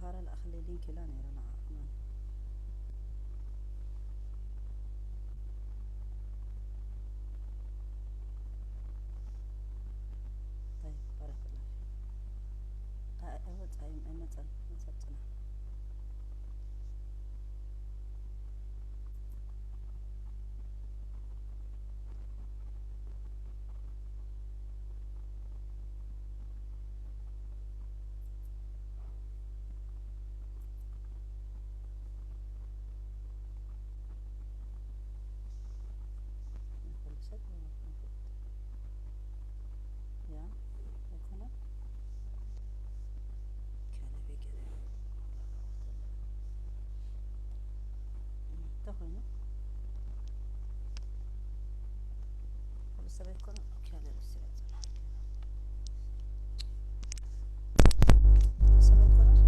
ፋራ ለኣኽለይ ሊንክ ኢላ ነይራ ንዓኹም። طيب، بارك الله فيك. ኣ-፣ ኣይወጻእን፣ ኣይመጸን፣ መጸጽና። ያ፣ ኣይኮነን። ከለቤ ገለ። እንተኾይኑ፣ ኩሉ ሰብ ኣይኮነን። ኦኬ፣ ኣነ ደስ ይላል። ኩሉ ሰብ ኣይኮነን።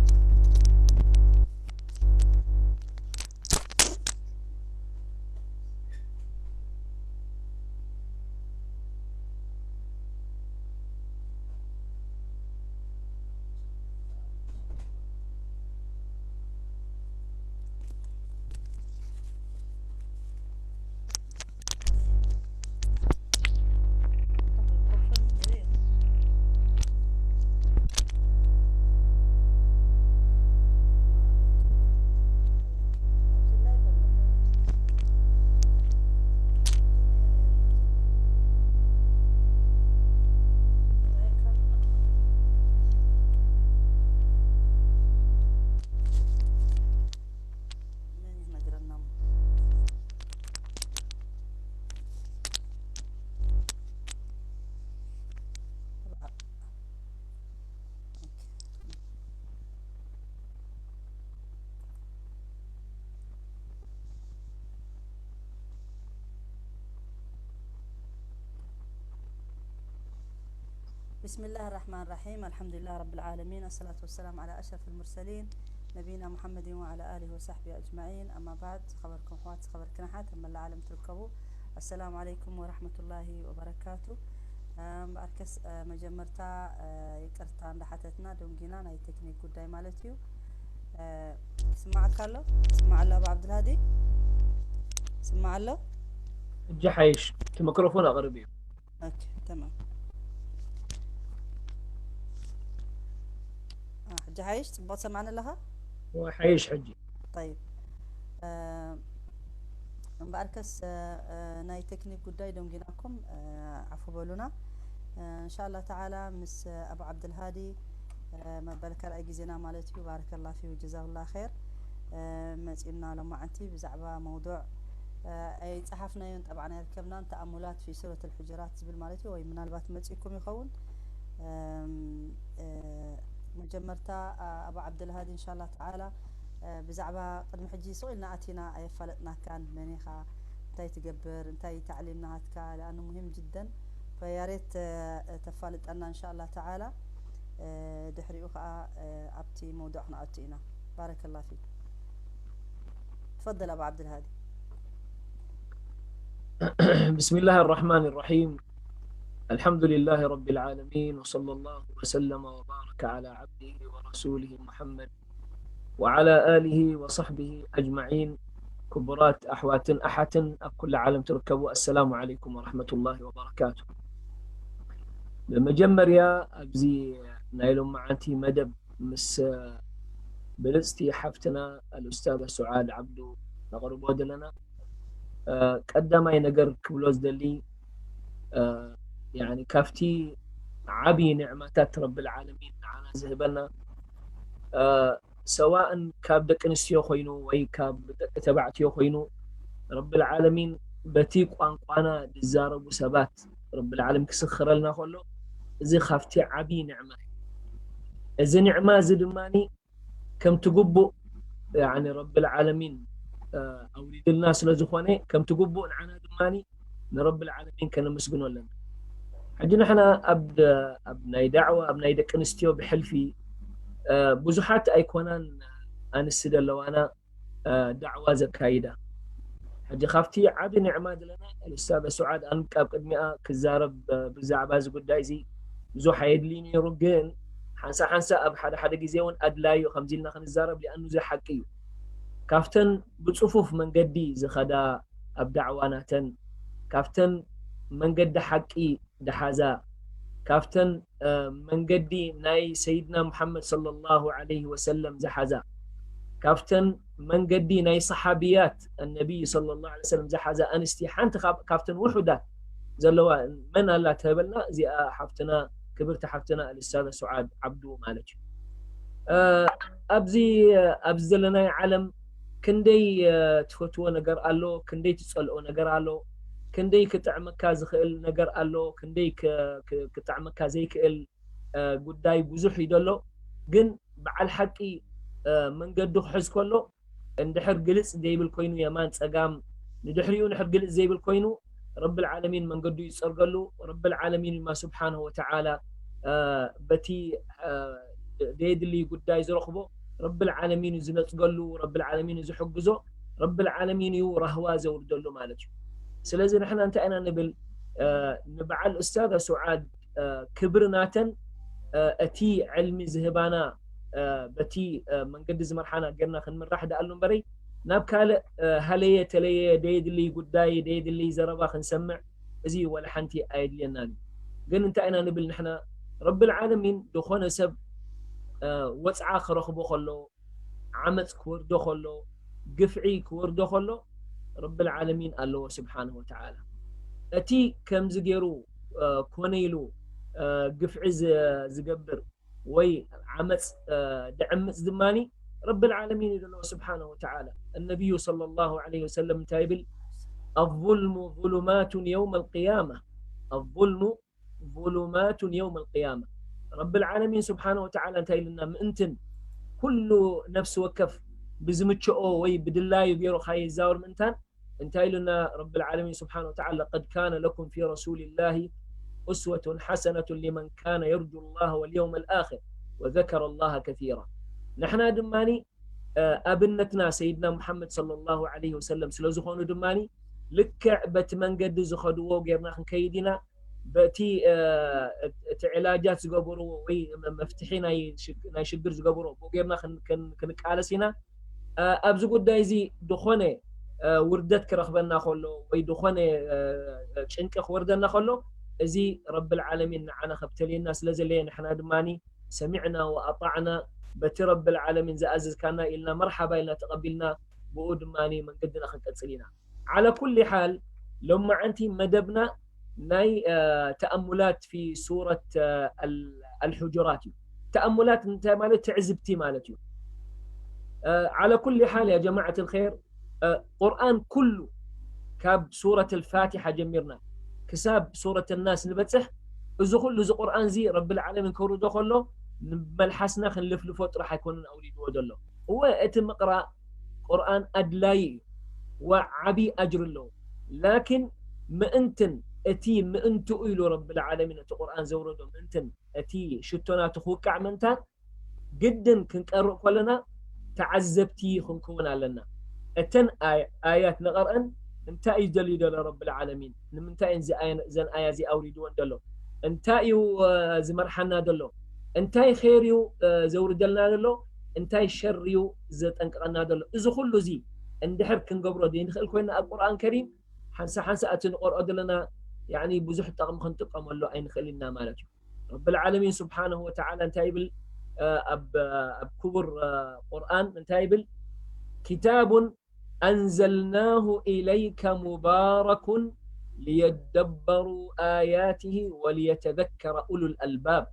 መን ይነግረና? بسم الله الرحمن الرحيم. الحمد لله رب العالمين. الصلاة والسلام على أشرف المرسلين نبينا محمد وعلى آله وصحبه أجمعين. أما بعد، ዝኸበርኩም ኣሕዋት፣ ዝኸበርክን ኣሓት ኣብ መላእ ዓለም ትርከቡ፣ السلام عليكم ورحمة الله وبركاته። እምበኣርከስ፣ እ፣ መጀመርታ፣ እ፣ ይቅርታ እንዳሓተትና ደንጊና፣ ናይ ቴክኒክ ጉዳይ ማለት እዩ። እ፣ ይስማዓካ ኣሎ? ይስማዕ ኣሎ ኣባ ዓብዱልሃዲ? ይስማዕ ኣሎ? ሕጂ ሓይሽ፣ እቲ ማይክሮፎን ኣቕርብ እዩ። ኦኬ፣ ተማም። አ፣ ሕጂ ሓይሽ፣ ጽቡቕ ትሰማዕኒ ኣለኻ? እወ፣ ሓይሽ ሕጂ። طيب። እ፣ እምበኣርከስ፣ እ፣ እ፣ ናይ ቴክኒክ ጉዳይ ደንጊናኩም፣ እ፣ ዓፉ በሉና። እ፣ እንሻላ ተዓላ ምስ ኣቡ ዓብድልሃዲ፣ እ፣ መበል ካልኣይ ግዜና ማለት እዩ። ባረከላ ፊሁ ጀዛሁላ ኸይር። እ፣ መጺኡና ሎማዓንቲ ብዛዕባ መውዱዕ፣ እ፣ ኣይጸሓፍናዮን፣ ጠብዓን ኣይርከብናን፣ ተኣሙላት ፊ ሱረት ኣልሑጁራት ዝብል ማለት እዩ። ወይ ምናልባት መጺእኩም ይኸውን። እም፣ እ፣ መጀመርታ፣ ኣ-፣ ኣቡ ዓብደልሃዲ፣ እንሻላ ተዓላ፣ እ፣ ብዛዕባ ቅድሚ ሕጂ ስቕ ኢልና ኣቲና ኣየፋለጥናካን፣ መን ኢኻ፣ እንታይ ትገብር፣ እንታይ ታዕሊም ናሃትካ፣ ለኣኑ ሙሂም ጅደን፣ ፈያሬት፣ እ፣ ተፋልጠና፣ እንሻላ ተዓላ። እ፣ ድሕሪኡ ኸዓ፣ እ፣ ኣብቲ መውዱዕ ክንኣቱ ኢና። ባረከላ ፊክ። ትፈደል ኣቡ ዓብደልሃዲ። بسم الله الرحمن الرحيم. الحمد لله رب العالمين، وصلى الله وسلم وبارك على عبده ورسوله محمد وعلى آله وصحبه أجمعين. ክቡራት ኣሕዋትን ኣሓትን ኣብ ኩሉ ዓለም ትርከቡ፣ ኣሰላሙ ዓለይኩም ወረሕመቱላሂ ወበረካቱ። ብመጀመርያ ኣብዚ ናይ ሎማዓንቲ መደብ ምስ ብልጽቲ ሓፍትና ኣልኡስታዛ ሱዓድ ዓብዱ ነቕርቦ ዘለና፣ እ፣ ቀዳማይ ነገር ክብሎ ዝደሊ፣ እ፣ ያኒ ካብቲ ዓቢ ንዕማታት ረብል ዓለሚን ንዓና ዝህበና፣ እ፣ ሰዋእን ካብ ደቂ ኣንስትዮ ኮይኑ ወይ ካብ ደቂ ተባዕትዮ ኮይኑ፣ ረብል ዓለሚን በቲ ቋንቋና ዝዛረቡ ሰባት ረብል ዓለሚን ክስኽረልና ከሎ፣ እዚ ካብቲ ዓቢ ንዕማ እዩ። እዚ ንዕማ እዚ ድማኒ ከምቲ ግቡእ፣ ያኒ ረብል ዓለሚን፣ እ፣ ኣውሪድልና ስለ ዝኾነ፣ ከምቲ ግቡእ ንዓና ድማኒ ንረብል ዓለሚን ከነመስግኖ ኣለና። ሕጂ ንሕና ኣብ ደ-፣ ኣብ ናይ ዳዕዋ፣ ኣብ ናይ ደቂ ኣንስትዮ ብሕልፊ፣ እ፣ ብዙሓት ኣይኮናን ኣንስቲ ዘለዋና፣ እ፣ ዳዕዋ ዘካይዳ። ሕጂ ካብቲ ዓቢ ንዕማ ዘለና፣ ኣልኡስታዛ ሱዓድ ኣን-፣ ኣብ ቅድሚኣ ክዛረብ፣ እ፣ ብዛዕባ እዚ ጉዳይ እዚ ብዙሕ ኣየድልይ ነይሩ፣ ግን ሓንሳ ሓንሳ ኣብ ሓደ ሓደ ግዜ እውን ኣድላዩ ከምዚ ኢልና ክንዛረብ ሊኣኑ እዚ ሓቂ እዩ። ካብተን ብፅፉፍ መንገዲ ዝኸዳ ኣብ ዳዕዋ ናተን ካብተን መንገዲ ሓቂ ዝሓዛ ካብተን መንገዲ ናይ ሰይድና ሙሓመድ ሰለላሁ ዐለይሂ ወሰለም ዝሓዛ ካብተን መንገዲ ናይ ሰሓብያት ነቢይ ሰለላሁ ዐለይሂ ወሰለም ዝሓዛ ኣንስቲ ሓንቲ ካብተን ውሑዳት ዘለዋ መን ኣላ ተበልና እዚኣ ሓፍትና ክብርቲ ሓፍትና ኣልስታዘ ሱዓድ ዓብዱ ማለት እዩ። ኣብዚ ኣብዚ ዘለናይ ዓለም ክንደይ ትፈትዎ ነገር ኣሎ፣ ክንደይ ትፀልኦ ነገር ኣሎ፣ ክንደይ ክጥዕመካ ዝኽእል ነገር ኣሎ፣ ክንደይ ክጥዕመካ ዘይክእል ጉዳይ ብዙሕ እዩ ዘሎ። ግን በዓል ሓቂ መንገዱ ክሕዝ ከሎ እንድሕር ግልፅ ዘይብል ኮይኑ የማን ፀጋም ንድሕሪኡ እንድሕር ግልፅ ዘይብል ኮይኑ ረብል ዓለሚን መንገዱ ይፀርገሉ። ረብል ዓለሚን ድማ ስብሓንሁ ወተዓላ በቲ ደየድሊ ጉዳይ ዝረኽቦ ረብል ዓለሚን እዩ ዝነፅገሉ፣ ረብል ዓለሚን እዩ ዝሕግዞ፣ ረብል ዓለሚን እዩ ራህዋ ዘውርደሉ ማለት እዩ። ስለዚ ንሕና እንታይ ኢና ንብል? ንበዓል ኡስታዛ ሱዓድ ክብሪ ናተን እቲ ዕልሚ ዝህባና በቲ መንገዲ ዝመርሓና ጌርና ክንምራሕ ደኣሉ እምበረይ ናብ ካልእ ሃለየ ተለየ ደየድልይ ጉዳይ ደየድልይ ዘረባ ክንሰምዕ እዚ ወላ ሓንቲ ኣየድልየናን እዩ። ግን እንታይ ኢና ንብል ንሕና ረብል ዓለሚን ዝኾነ ሰብ ወፅዓ ክረኽቦ ከሎ ዓመፅ ክወርዶ ከሎ ግፍዒ ክወርዶ ከሎ ረብል ዓለሚን ኣለዎ ስብሓንሁ ወተዓላ። እቲ ከምዚ ገይሩ ኮነ ኢሉ ግፍዒ ዝገብር ወይ ዓመፅ ድዕምፅ ድማኒ ረብል ዓለሚን እዩ ዘለዎ ስብሓንሁ ወተዓላ። النبي صلى الله عليه وسلم እንታይ ይብል? الظلم ظلمات يوم القيامة الظلم ظلمات يوم القيامة ረብል ዓለሚን ስብሓንሁ ወተዓላ እንታይ ኢሉና? ምእንትን ኩሉ ነፍሲ ወከፍ ብዝምችኦ ወይ ብድላዩ ገይሩ ካይዛወር ምእንታን እንታይ ኢሉና ረብል ዓለሚን ስብሓንሁ ወተዓላ? لقد كان لكم في رسول الله أسوة حسنة لمن كان يرجو الله واليوم الآخر وذكر الله كثيرا ንሕና ድማኒ ኣብነትና ሰይድና ሙሓመድ ሰለላሁ ዐለይሂ ወሰለም ስለ ዝኾኑ ድማኒ ልክዕ በቲ መንገዲ ዝኸድዎ ጌርና ክንከይድ ኢና። በቲ እቲ ዕላጃት ዝገበርዎ ወይ መፍትሒ ናይ ሽግር ዝገበርዎ ብኡ ጌርና ክንቃለስ ኢና። ኣብዚ ጉዳይ እዚ ዝኾነ ውርደት ክረኽበና ከሎ ወይ ዝኾነ ጭንቂ ክወርደና ከሎ እዚ ረብል ዓለሚን ንዓና ከብተልየና ስለ ዘለየ ንሕና ድማኒ ሰሚዕና ወኣጣዕና በቲ ረብል ዓለሚን ዝኣዘዝካና ኢልና መርሓባ ኢልና ተቐቢልና ብኡ ድማ መንገድና ክንቀፅል ኢና። ዓላ ኩሊ ሓል ሎማዓንቲ መደብና ናይ ተኣሙላት ፊ ሱረት ኣልሑጁራት እዩ። ተኣሙላት እንታይ ማለት? ትዕዝብቲ ማለት እዩ። ዓላ ኩሊ ሓል ያ ጀማዓት ልኸይር ቁርኣን ኩሉ ካብ ሱረት ልፋቲሓ ጀሚርና ክሳብ ሱረት ናስ ንበፅሕ እዚ ኩሉ እዚ ቁርኣን እዚ ረብል ዓለሚን ከውርዶ ከሎ ንመልሓስና ክንልፍልፎ ጥራሕ ኣይኮነን ኣውሪድዎ ዘሎ። እወ እቲ ምቕራእ ቁርኣን ኣድላዪ እዩ ወዓብዪ ኣጅሪ ኣለዎ። ላኪን ምእንትን እቲ ምእንትኡ ኢሉ ረብል ዓለሚን እቲ ቁርኣን ዘውረዶ ምእንትን እቲ ሽቶ ናቱ ክውቃዕ ምእንታን ግድን ክንቀርእ ከለና ተዓዘብቲ ክንከውን ኣለና። እተን ኣያት ንቐርአን እንታይ እዩ ደልዩ ደሎ ረብል ዓለሚን? ንምንታይ እየን እዘን ኣያ እዚ ኣውሪድወን ደሎ? እንታይ እዩ ዝመርሓና ደሎ? እንታይ ኸይር እዩ ዘውርደልና ደሎ? እንታይ ሸር እዩ ዘጠንቅቐና ደሎ? እዚ ኩሉ እዚ እንድሕር ክንገብሮ ዘይንኽእል ኮይና ኣብ ቁርኣን ከሪም ሓንሳ ሓንሳ እቲ ንቐርኦ ዘለና ያኒ ብዙሕ ጠቕሚ ክንጥቀመሉ ኣይንኽእል ኢና ማለት እዩ። ረብል ዓለሚን ስብሓንሁ ወተዓላ እንታይ ይብል ኣብ ክቡር ቁርኣን እንታይ ይብል? كتاب أنزلناه إليك مبارك ليدبروا آياته وليتذكر أولو الألباب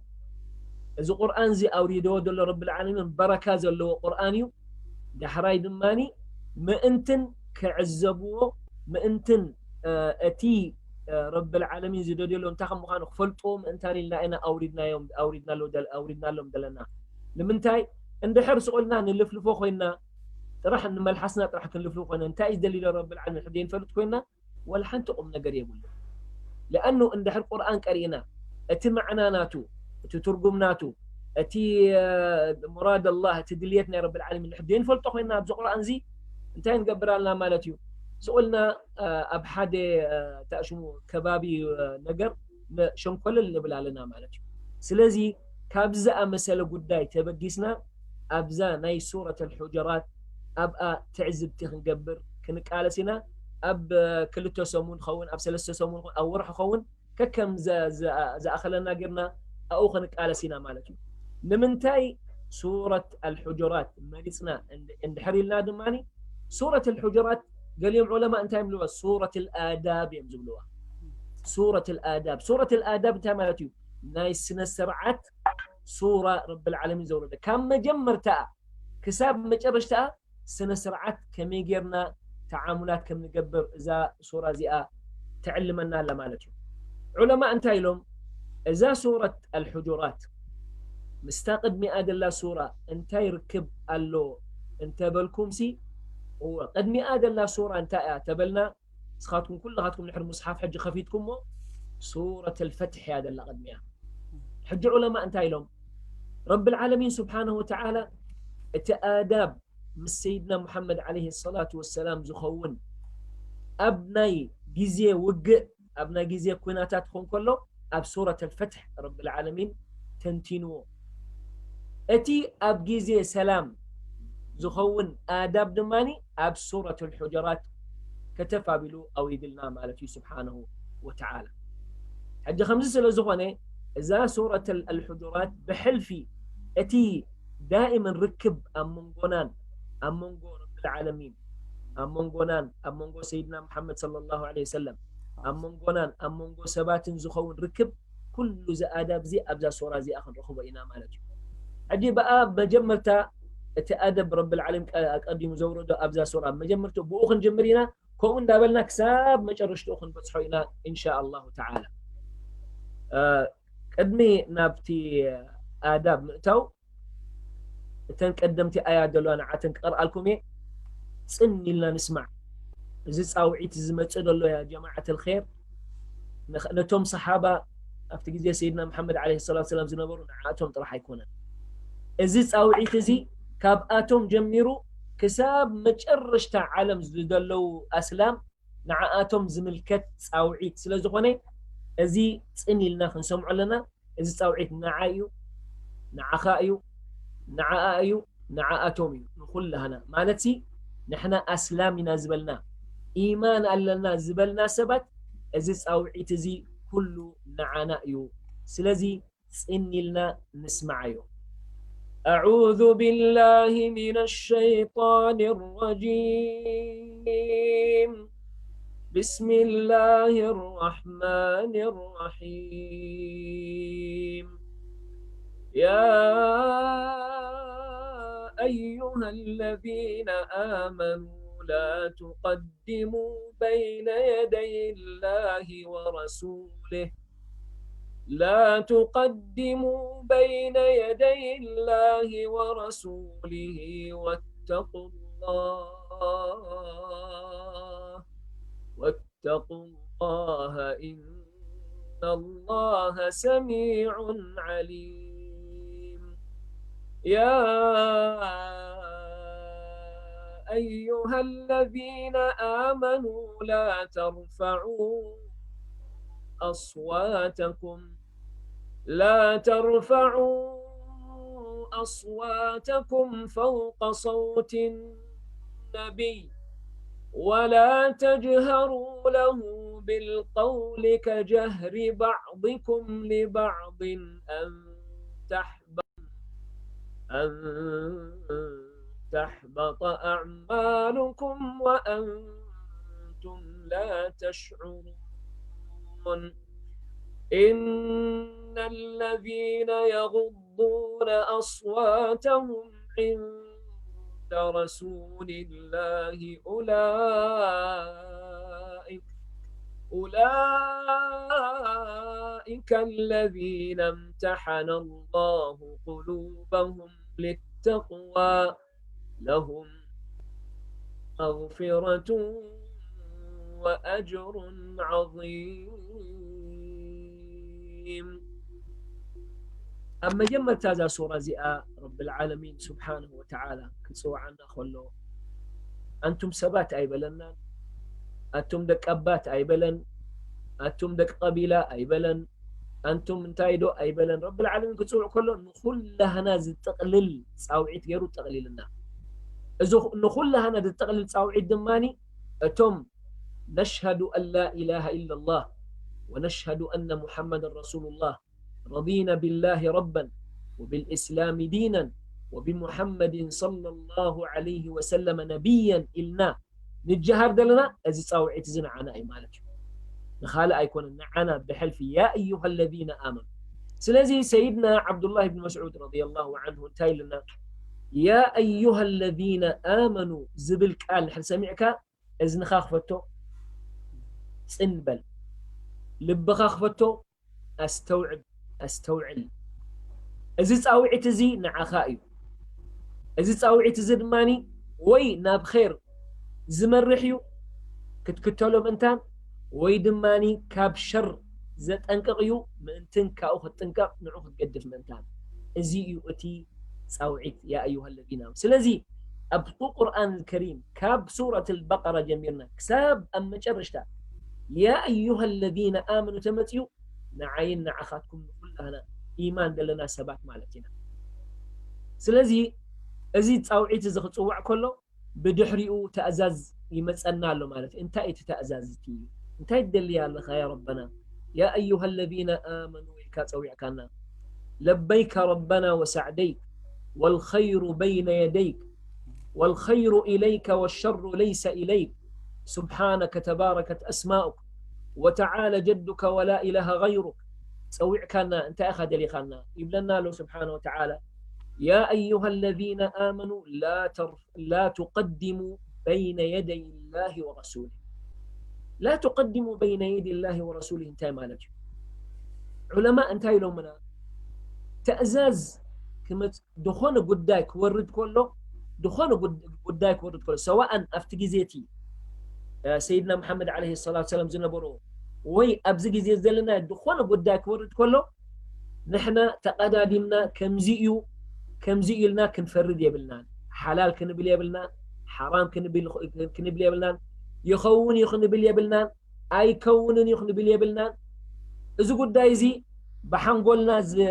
እዚ ቁርኣን እዚ ኣውሪድዎ ዘሎ ረብል ዓለሚን በረካ ዘለዎ ቁርኣን እዩ። ዳሕራይ ድማ ምእንትን ክዕዘብዎ ምእንትን እቲ ረብል ዓለሚን ዝደልየሎ እንታይ ከም ምዃኑ ክፈልጥዎ ምእንታን ኢልና ኢና ኣውሪድናሎም ዘለና። ንምንታይ እንድሕር ስቕ ኢልና ንልፍልፎ ኮይንና ጥራሕ ንመልሓስና ጥራሕ ክንልፍልፎ ኮይና እንታይ እዩ ዝደልዮ ረብል ዓለሚን ሕደ ንፈልጥ ኮይና ወላ ሓንቲ ቁም ነገር የብሉ። لأنه እንድሕር ቁርኣን ቀሪእና እቲ ማዕና ናቱ እቲ ትርጉም ናቱ እቲ ሙራድ ኣላህ እቲ ድልየት ናይ ረብል ዓለሚን ንሕደ ንፈልጦ ኮይና ኣብዚ ቁርኣን እዚ እንታይ ንገብር ኣለና ማለት እዩ። ስቕ ኢልና ኣብ ሓደ ታሽሙ ከባቢ ነገር ሸንኮለል ንብል ኣለና ማለት እዩ። ስለዚ ካብ ዝኣመሰለ ጉዳይ ተበጊስና ኣብዛ ናይ ሱረት ኣልሑጀራት ኣብኣ ትዕዝብቲ ክንገብር ክንቃለስ ኢና። ኣብ ክልተ ሰሙን ኸውን፣ ኣብ ሰለስተ ሰሙን ኸውን፣ ኣብ ወርሒ ኸውን ከከም ዝኣኸለና ጌርና ኣብኡ ክንቃለስ ኢና ማለት እዩ። ንምንታይ ሱረት ኣልሑጀራት መሪፅና እንድሕር ኢልና ድማ ሱረት ኣልሑጀራት ገሊኦም ዑለማ እንታይ ይብልዋ? ሱረት ኣልኣዳብ እዮም ዝብልዋ። ሱረት ኣልኣዳብ፣ ሱረት ኣልኣዳብ እንታይ ማለት እዩ? ናይ ስነ ስርዓት ሱራ ረብል ዓለሚን ዘውረደ ካብ መጀመርታኣ ክሳብ መጨረሽታኣ ስነ ስርዓት ከመይ ጌርና ተዓሙላት ከም ንገብር እዛ ሱራ እዚኣ ትዕልመና ኣላ ማለት እዩ። ዑለማ እንታይ ኢሎም? እዛ ሱረት ኣልሑጁራት ምስታ ቅድሚኣ ዘላ ሱራ እንታይ ርክብ ኣሎ እንተበልኩምሲ፣ እወ ቅድሚኣ ዘላ ሱራ እንታይ እያ ተበልና፣ ንስኻትኩም ኩልኻትኩም ድሕሪ ሙስሓፍ ሕጂ ከፊትኩሞ ሱረት ኣልፈትሕ እያ ዘላ ቅድሚኣ። ሕጂ ዑለማ እንታይ ኢሎም? ረብል ዓለሚን ስብሓነሁ ወተዓላ እቲ ኣዳብ ምስ ሰይድና ሙሓመድ ዓለይሂ ሰላቱ ወሰላም ዝኸውን ኣብ ናይ ግዜ ውግእ፣ ኣብ ናይ ግዜ ኩናታት ክኾን ከሎ ኣብ ሱረት ኣልፈትሕ ረብል ዓለሚን ተንቲንዎ። እቲ ኣብ ግዜ ሰላም ዝኸውን ኣዳብ ድማ ኣብ ሱረት ኣልሑጀራት ከተፋቢሉ ኣውሪድልና ማለት እዩ ስብሓነሁ ወተዓላ። ሕጂ ከምዚ ስለ ዝኾነ እዛ ሱረት ኣልሑጁራት ብሕልፊ እቲ ዳኢመን ርክብ ኣብ መንጎናን ኣብ መንጎ ረብል ዓለሚን ኣብ መንጎናን ኣብ መንጎ ሰይድና ሙሓመድ ሰለላሁ ዐለይሂ ወሰለም ኣብ መንጎናን ኣብ መንጎ ሰባትን ዝኸውን ርክብ ኩሉ እዚ ኣዳብ እዚ ኣብዛ ሱራ እዚኣ ክንረኽቦ ኢና ማለት እዩ። ሕጂ ብኣ መጀመርታ እቲ ኣደብ ረብል ዓለሚን ቀ- ኣቀዲሙ ዘውረዶ ኣብዛ ሱራ መጀመርታ ብኡ ክንጅምር ኢና። ከምኡ እንዳበልና ክሳብ መጨረሽትኡ ክንበፅሖ ኢና ኢንሻ ኣላሁ ተዓላ። እ፣ ቅድሚ ናብቲ ኣዳብ ምእታው እተን ቀደምቲ ኣያ ዘለዋ ንዓተን ክቐርኣልኩም እየ። ፅን ኢልና ንስማዕ። እዚ ፃውዒት ዝመፅእ ዘሎ ያ ጀማዓት ልኸይር ነቶም ሰሓባ ኣብቲ ግዜ ሰይድና መሓመድ ዓለይሂ ሰላቱ ሰላም ዝነበሩ ንዓቶም ጥራሕ ኣይኮነን። እዚ ፃውዒት እዚ ካብኣቶም ጀሚሩ ክሳብ መጨረሽታ ዓለም ዝደለዉ ኣስላም ንዓኣቶም ዝምልከት ፃውዒት ስለ ዝኾነ እዚ ፅን ኢልና ክንሰምዖ ኣለና። እዚ ፃውዒት ንዓ እዩ፣ ንዓኻ እዩ፣ ንዓኣ እዩ፣ ንዓኣቶም እዩ፣ ንኹላህና ማለት ሲ ንሕና ኣስላም ኢና ዝበልና ኢማን ኣለና ዝበልና ሰባት እዚ ፃውዒት እዚ ኩሉ ንዓና እዩ። ስለዚ ፅን ኢልና ንስማዓዮ። أعوذ بالله من الشيطان الرجيم. بسم الله الرحمن الرحيم. يا أيها الذين آمنوا لا تقدموا بين يدي الله ورسوله، لا تقدموا بين يدي الله ورسوله، واتقوا الله، واتقوا الله، إن الله سميع عليم. يا أيها الذين آمنوا لا ترفعوا أصواتكم، لا ترفعوا أصواتكم فوق صوت النبي، ولا تجهروا له بالقول كجهر بعضكم لبعض أن تحبط، أن تحبط أعمالكم وأنتم لا تشعرون. إن الذين يغضون أصواتهم عند رسول الله أولئك، أولئك الذين امتحن الله قلوبهم للتقوى، لهم مغفرة وأجر عظيم. ኣብ መጀመርታ እዛ ሱራ እዚኣ ረብል ዓለሚን ስብሓንሁ ወተዓላ ክፅውዓና ከሎ፣ ኣንቱም ሰባት ኣይበለናን፣ ኣቱም ደቂ ኣባት ኣይበለን፣ ኣቱም ደቂ ቀቢላ ኣይበለን፣ ኣንቱም እንታይ ዶ ኣይበለን። ረብል ዓለሚን ክጽውዕ ከሎ ንኹላህና ዝጥቕልል ጻውዒት ገይሩ ጠቕሊልና። እዚ ንኹላህና ዝጥቕልል ጻውዒት ድማኒ እቶም ነሽሀዱ ኣን ላ ኢላሃ ኢላላህ ወነሽሀዱ ኣነ ሙሐመድን ረሱሉላህ ረዲና ቢላሂ ረበን ወቢልእስላሚ ዲነን ወቢሙሐመድን ሰለላሁ ዐለይሂ ወሰለመ ነቢየን ኢልና ንጀሃር ዘለና፣ እዚ ጻውዒት እዚ ንዓና እዩ ማለት እዩ። ንኻልእ ኣይኮነን፣ ንዓና ብሕልፊ ያ ኣዩሃ ለዚነ ኣመኑ። ስለዚ ሰይድና ዓብዱላህ ብን መስዑድ ረዲየላሁ ዐንሁ እንታይ ኢልና፣ ያ ኣዩሃ ለዚነ ኣመኑ ዝብል ቃል ንሕር ሰሚዕካ እዝንኻ ክፈቶ፣ ጽን በል፣ ልብኻ ክፈቶ፣ ኣስተውዕብ፣ ኣስተውዕል። እዚ ጻውዒት እዚ ንዓኻ እዩ። እዚ ጻውዒት እዚ ድማኒ ወይ ናብ ኼር ዝመርሕ እዩ ክትክተሎ ምእንታን፣ ወይ ድማኒ ካብ ሸር ዘጠንቅቕ እዩ ምእንትን ካብኡ ክትጥንቀቕ ንዑ ክትገድፍ ምእንታን። እዚ እዩ እቲ ጻውዒት ያ ኣዩሃ ለዚነ ኣመኑ። ስለዚ ኣብ ቁርኣን ከሪም ካብ ሱረት ኣልበቀራ ጀሚርና ክሳብ ኣብ መጨረሽታ ያ ኣዩሃ ለዚነ ኣመኑ ተመጽዩ ንዓይን ንዓኻትኩም ንኹላህና ኢማን ዘለና ሰባት ማለት ኢና። ስለዚ እዚ ጻውዒት እዚ ክጽዋዕ ከሎ ብድሕሪኡ ተእዛዝ ይመጸና ኣሎ ማለት እዩ። እንታይ እቲ ተእዛዝ እቲ እዩ? እንታይ ትደሊ ኣለኻ ያ ረበና? ያ ኣዩሃ ለዚነ ኣመኑ ኢልካ ጸዊዕካና። ለበይከ ረበና ወሳዕደይክ ወልኸይሩ በይነ የደይክ ወልኸይሩ ኢለይከ ወሸሩ ለይሰ ኢለይክ ስብሓነከ ተባረከት ኣስማኡክ ወተዓለ ጀዱከ ወላ ኢላሃ ገይሩክ። ጸዊዕካና እንታይ ኢኻ ደሊኻና? ይብለና ኣሎ ስብሓነ ወተዓላ። ያ ኣዩሃ ለዚነ ኣመኑ ላ ተር- ላ ቱቀድሙ በይነ የደይ ላሂ ወረሱሊህ። ላ ቱቀድሙ በይነ የደይ ላሂ ወረሱሊህ እንታይ ማለት እዩ? ዑለማ እንታይ ኢሎምና? ትእዛዝ ክመጽ- ዝኾነ ጉዳይ ክወርድ ከሎ፣ ዝኾነ ጉድ- ጉዳይ ክወርድ ከሎ፣ ሰዋእን ኣብቲ ግዜ እቲ እ፣ ሰይድና መሓመድ ዓለይሂ ሰላቱ ሰላም ዝነበሮ ወይ ኣብዚ ግዜ ዘለና ዝኾነ ጉዳይ ክወርድ ከሎ ንሕና ተቐዳዲምና ከምዚ እዩ ከምዚ እዩ ኢልና ክንፈርድ የብልናን። ሓላል ክንብል የብልናን፣ ሓራም ክንብል ክንብል የብልናን፣ ይኸውን እዩ ክንብል የብልናን፣ ኣይከውንን እዩ ክንብል የብልናን። እዚ ጉዳይ እዚ ብሓንጎልና ዝ-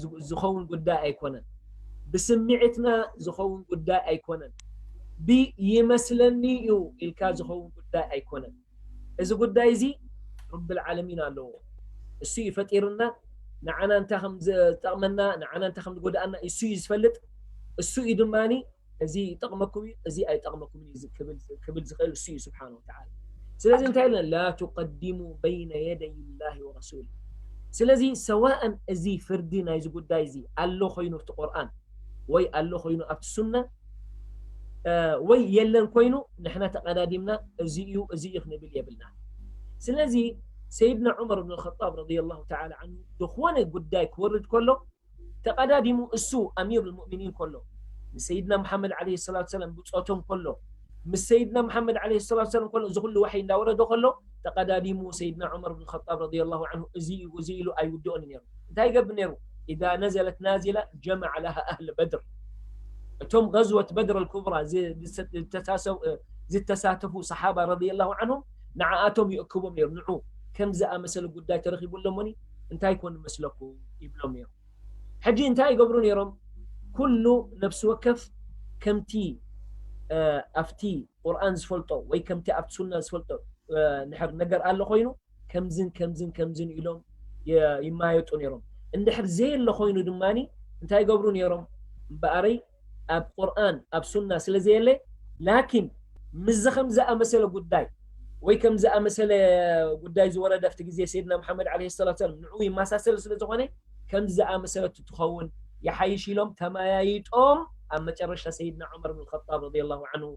ዝ- ዝኸውን ጉዳይ ኣይኮነን፣ ብስምዒትና ዝኸውን ጉዳይ ኣይኮነን፣ ብይመስለኒ እዩ ኢልካ ዝኸውን ጉዳይ ኣይኮነን። እዚ ጉዳይ እዚ ረብል ዓለሚን ኣለዎ። እሱ እዩ ፈጢርና። ንዓና እንታይ ከም ዝጠቕመና፣ ንዓና እንታይ ከም ዝጎድኣና እሱ እዩ ዝፈልጥ። እሱ እዩ ድማኒ እዚ ይጠቕመኩም እዩ፣ እዚ ኣይጠቕመኩም እዩ ክብል ዝኽእል እሱ እዩ ስብሓን ወተዓላ። ስለዚ እንታይ ኢልና ላ ቱቀዲሙ በይነ የደይ ላሂ ወረሱሊ። ስለዚ ሰዋእን እዚ ፍርዲ ናይዚ ጉዳይ እዚ ኣሎ ኮይኑ ኣብቲ ቁርኣን ወይ ኣሎ ኮይኑ ኣብቲ ሱና ወይ የለን ኮይኑ ንሕና ተቐዳዲምና እዚ እዩ እዚ እዩ ክንብል የብልና። ስለዚ ሰይድና ዑመር ብን ኸጣብ ረዲየላሁ ተዓላ ዓንሁ ዝኾነ ጉዳይ ክወርድ ከሎ ተቐዳዲሙ እሱ ኣሚር ልሙእሚኒን ከሎ ምስ ሰይድና መሓመድ ዓለይሂ ሰላቱ ሰላም ብፆቶም ከሎ ምስ ሰይድና መሓመድ ዓለይሂ ሰላቱ ሰላም ከሎ እዚ ኩሉ ዋሕይ እንዳወረዶ ከሎ ተቐዳዲሙ ሰይድና ዑመር ብን ኸጣብ ረዲየላሁ ዓንሁ እዚ እዩ እዚ ኢሉ ኣይውድኦን ነይሩ። እንታይ ይገብር ነይሩ? ኢዛ ነዘለት ናዚላ ጀመዐ ለሃ ኣህል በድር እቶም ገዝወት በድር ኣልኩብራ ዝተሳተፉ ሰሓባ ረዲየላሁ ዓንሁም ንዓኣቶም ይእክቦም ነይሩ። ንዑ ከም ዝኣመሰለ ጉዳይ ተረኺቡ ኣሎሞኒ እንታይ ኮን መስለኩም ይብሎም ነይሩ። ሕጂ እንታይ ይገብሩ ነይሮም? ኩሉ ነፍሲ ወከፍ ከምቲ ኣብቲ ቁርኣን ዝፈልጦ ወይ ከምቲ ኣብቲ ሱና ዝፈልጦ ንሕር ነገር ኣሎ ኮይኑ ከምዝን ከምዝን ከምዝን ኢሎም ይማየጡ ነይሮም። እንድሕር ዘየለ ኮይኑ ድማ እንታይ ይገብሩ ነይሮም? እምበኣረይ ኣብ ቁርኣን ኣብ ሱና ስለ ዘየለ ላኪን ምዚ ከም ዝኣመሰለ ጉዳይ ወይ ከም ዝኣመሰለ ጉዳይ ዝወረደ ኣብቲ ግዜ ሰይድና መሓመድ ዓለይሂ ሰላቱ ሰላም ንዑ ይመሳሰል ስለ ዝኾነ ከም ዝኣመሰለት ትኸውን ይሓይሽ ኢሎም ተመያይጦም ኣብ መጨረሽታ ሰይድና ዑመር ብን ኸጣብ ረዲየላሁ ዓንሁ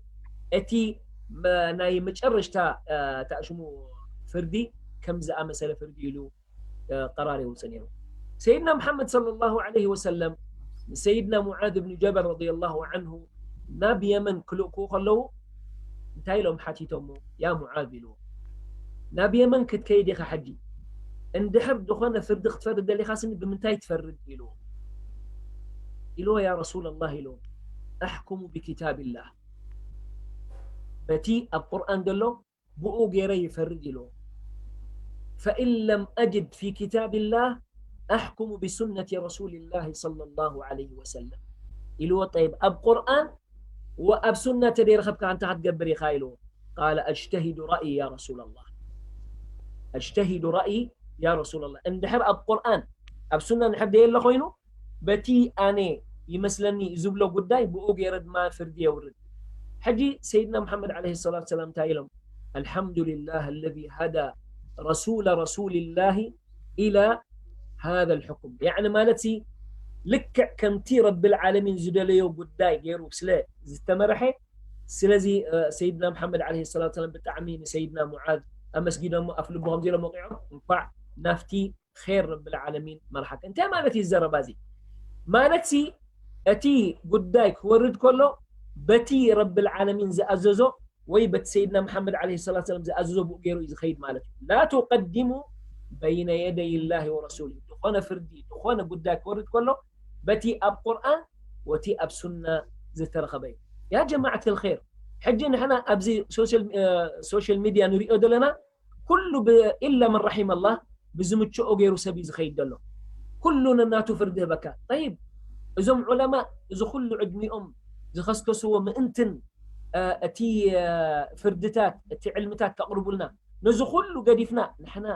እቲ ናይ መጨረሽታ ተኣሽሙ ፍርዲ ከም ዝኣመሰለ ፍርዲ ኢሉ ቀራር የውፅእ ነይሩ። ሰይድና መሓመድ ሰለላሁ ዓለይሂ ወሰለም ንሰይድና ሙዓዝ ብን ጀበል ረዲየላሁ ዓንሁ ናብ የመን ክልእክዎ ከለዉ እንታይ ኢሎም ሓቲቶሞ? ያ ሙዓዝ ኢልዎ ናብ የመን ክትከይድ ኢኻ ሕጂ እንድሕር ዝኾነ ፍርዲ ክትፈርድ ደሊኻ ስኒ ብምንታይ ትፈርድ ኢልዎ ኢልዎ ያ ረሱላላህ ኢልዎ ኣሕኩሙ ብኪታብላህ በቲ ኣብ ቁርኣን ዘሎ ብኡ ገይረ ይፈርድ ኢልዎ ፈኢን ለም ኣጅድ ፊ ኪታብላህ أحكم بسنة رسول الله صلى الله عليه وسلم ኢልዎ። طيب ኣብ ቁርኣን ወኣብ ሱና ተደይረኸብካ እንታይ ክትገብር ኢኻ ኢልዎ። قال أجتهد رأيي يا رسول الله أجتهد رأيي يا رسول الله እንድሕር ኣብ ቁርኣን ኣብ ሱና እንድሕር ደየለ ኮይኑ በቲ ኣነ ይመስለኒ ዝብሎ ጉዳይ ብኡ ገይረ ድማ ፍርዲ የውርድ። ሕጂ ሰይድና ሙሓመድ ዓለይሂ ሰላቱ ሰላም እንታይ ኢሎም? الحمد لله الذي هدى رسول رسول الله إلى هذا الحكم يعني ማለት ሲ ልክዕ ከምቲ ረብል ዓለሚን ዝደለዮ ጉዳይ ገይሩ ስለ ዝተመረሐ ስለዚ ሰይድና ሙሓመድ ዓለይሂ ሰላቱ ሰላም ብጣዕሚ ንሰይድና ሙዓዝ ኣመስጊኖሞ ኣፍ ልቡ ከምዚ ኢሎም ወቂዖም እንኳዕ ናፍቲ ር ረብል ዓለሚን መርሓክ እንታይ ማለት እዩ ዘረባ እዚ ማለት ሲ እቲ ጉዳይ ክወርድ ከሎ በቲ ረብል ዓለሚን ዝኣዘዞ ወይ በቲ ሰይድና መሓመድ ዓለይሂ ሰላቱ ሰላም ዝኣዘዞ ብኡ ገይሩ እዩ ዝኸይድ ማለት እዩ ላ ትቀድሙ በይነ የደይ ላሂ ወረሱሊ ዝኾነ ፍርዲ ዝኾነ ጉዳይ ክወርድ ከሎ በቲ ኣብ ቁርኣን ወቲ ኣብ ሱና ዝተረኸበ እዩ ያ ጀማዓት ልር ሕጂ ንሕና ኣብዚ ሶሻል ሚድያ ንሪኦ ዘለና ኩሉ ኢላ መን ረሒመ ላህ ብዝምችኦ ገይሩ ሰብ እዩ ዝኸይድ ዘሎ ኩሉ ነናቱ ፍርዲ ህበካ ይብ እዞም ዑለማ እዚ ኩሉ ዕድሚኦም ዝኸስከስዎ ምእንትን እቲ ፍርድታት እቲ ዕልምታት ከቕርቡልና ነዚ ኩሉ ገዲፍና ንሕና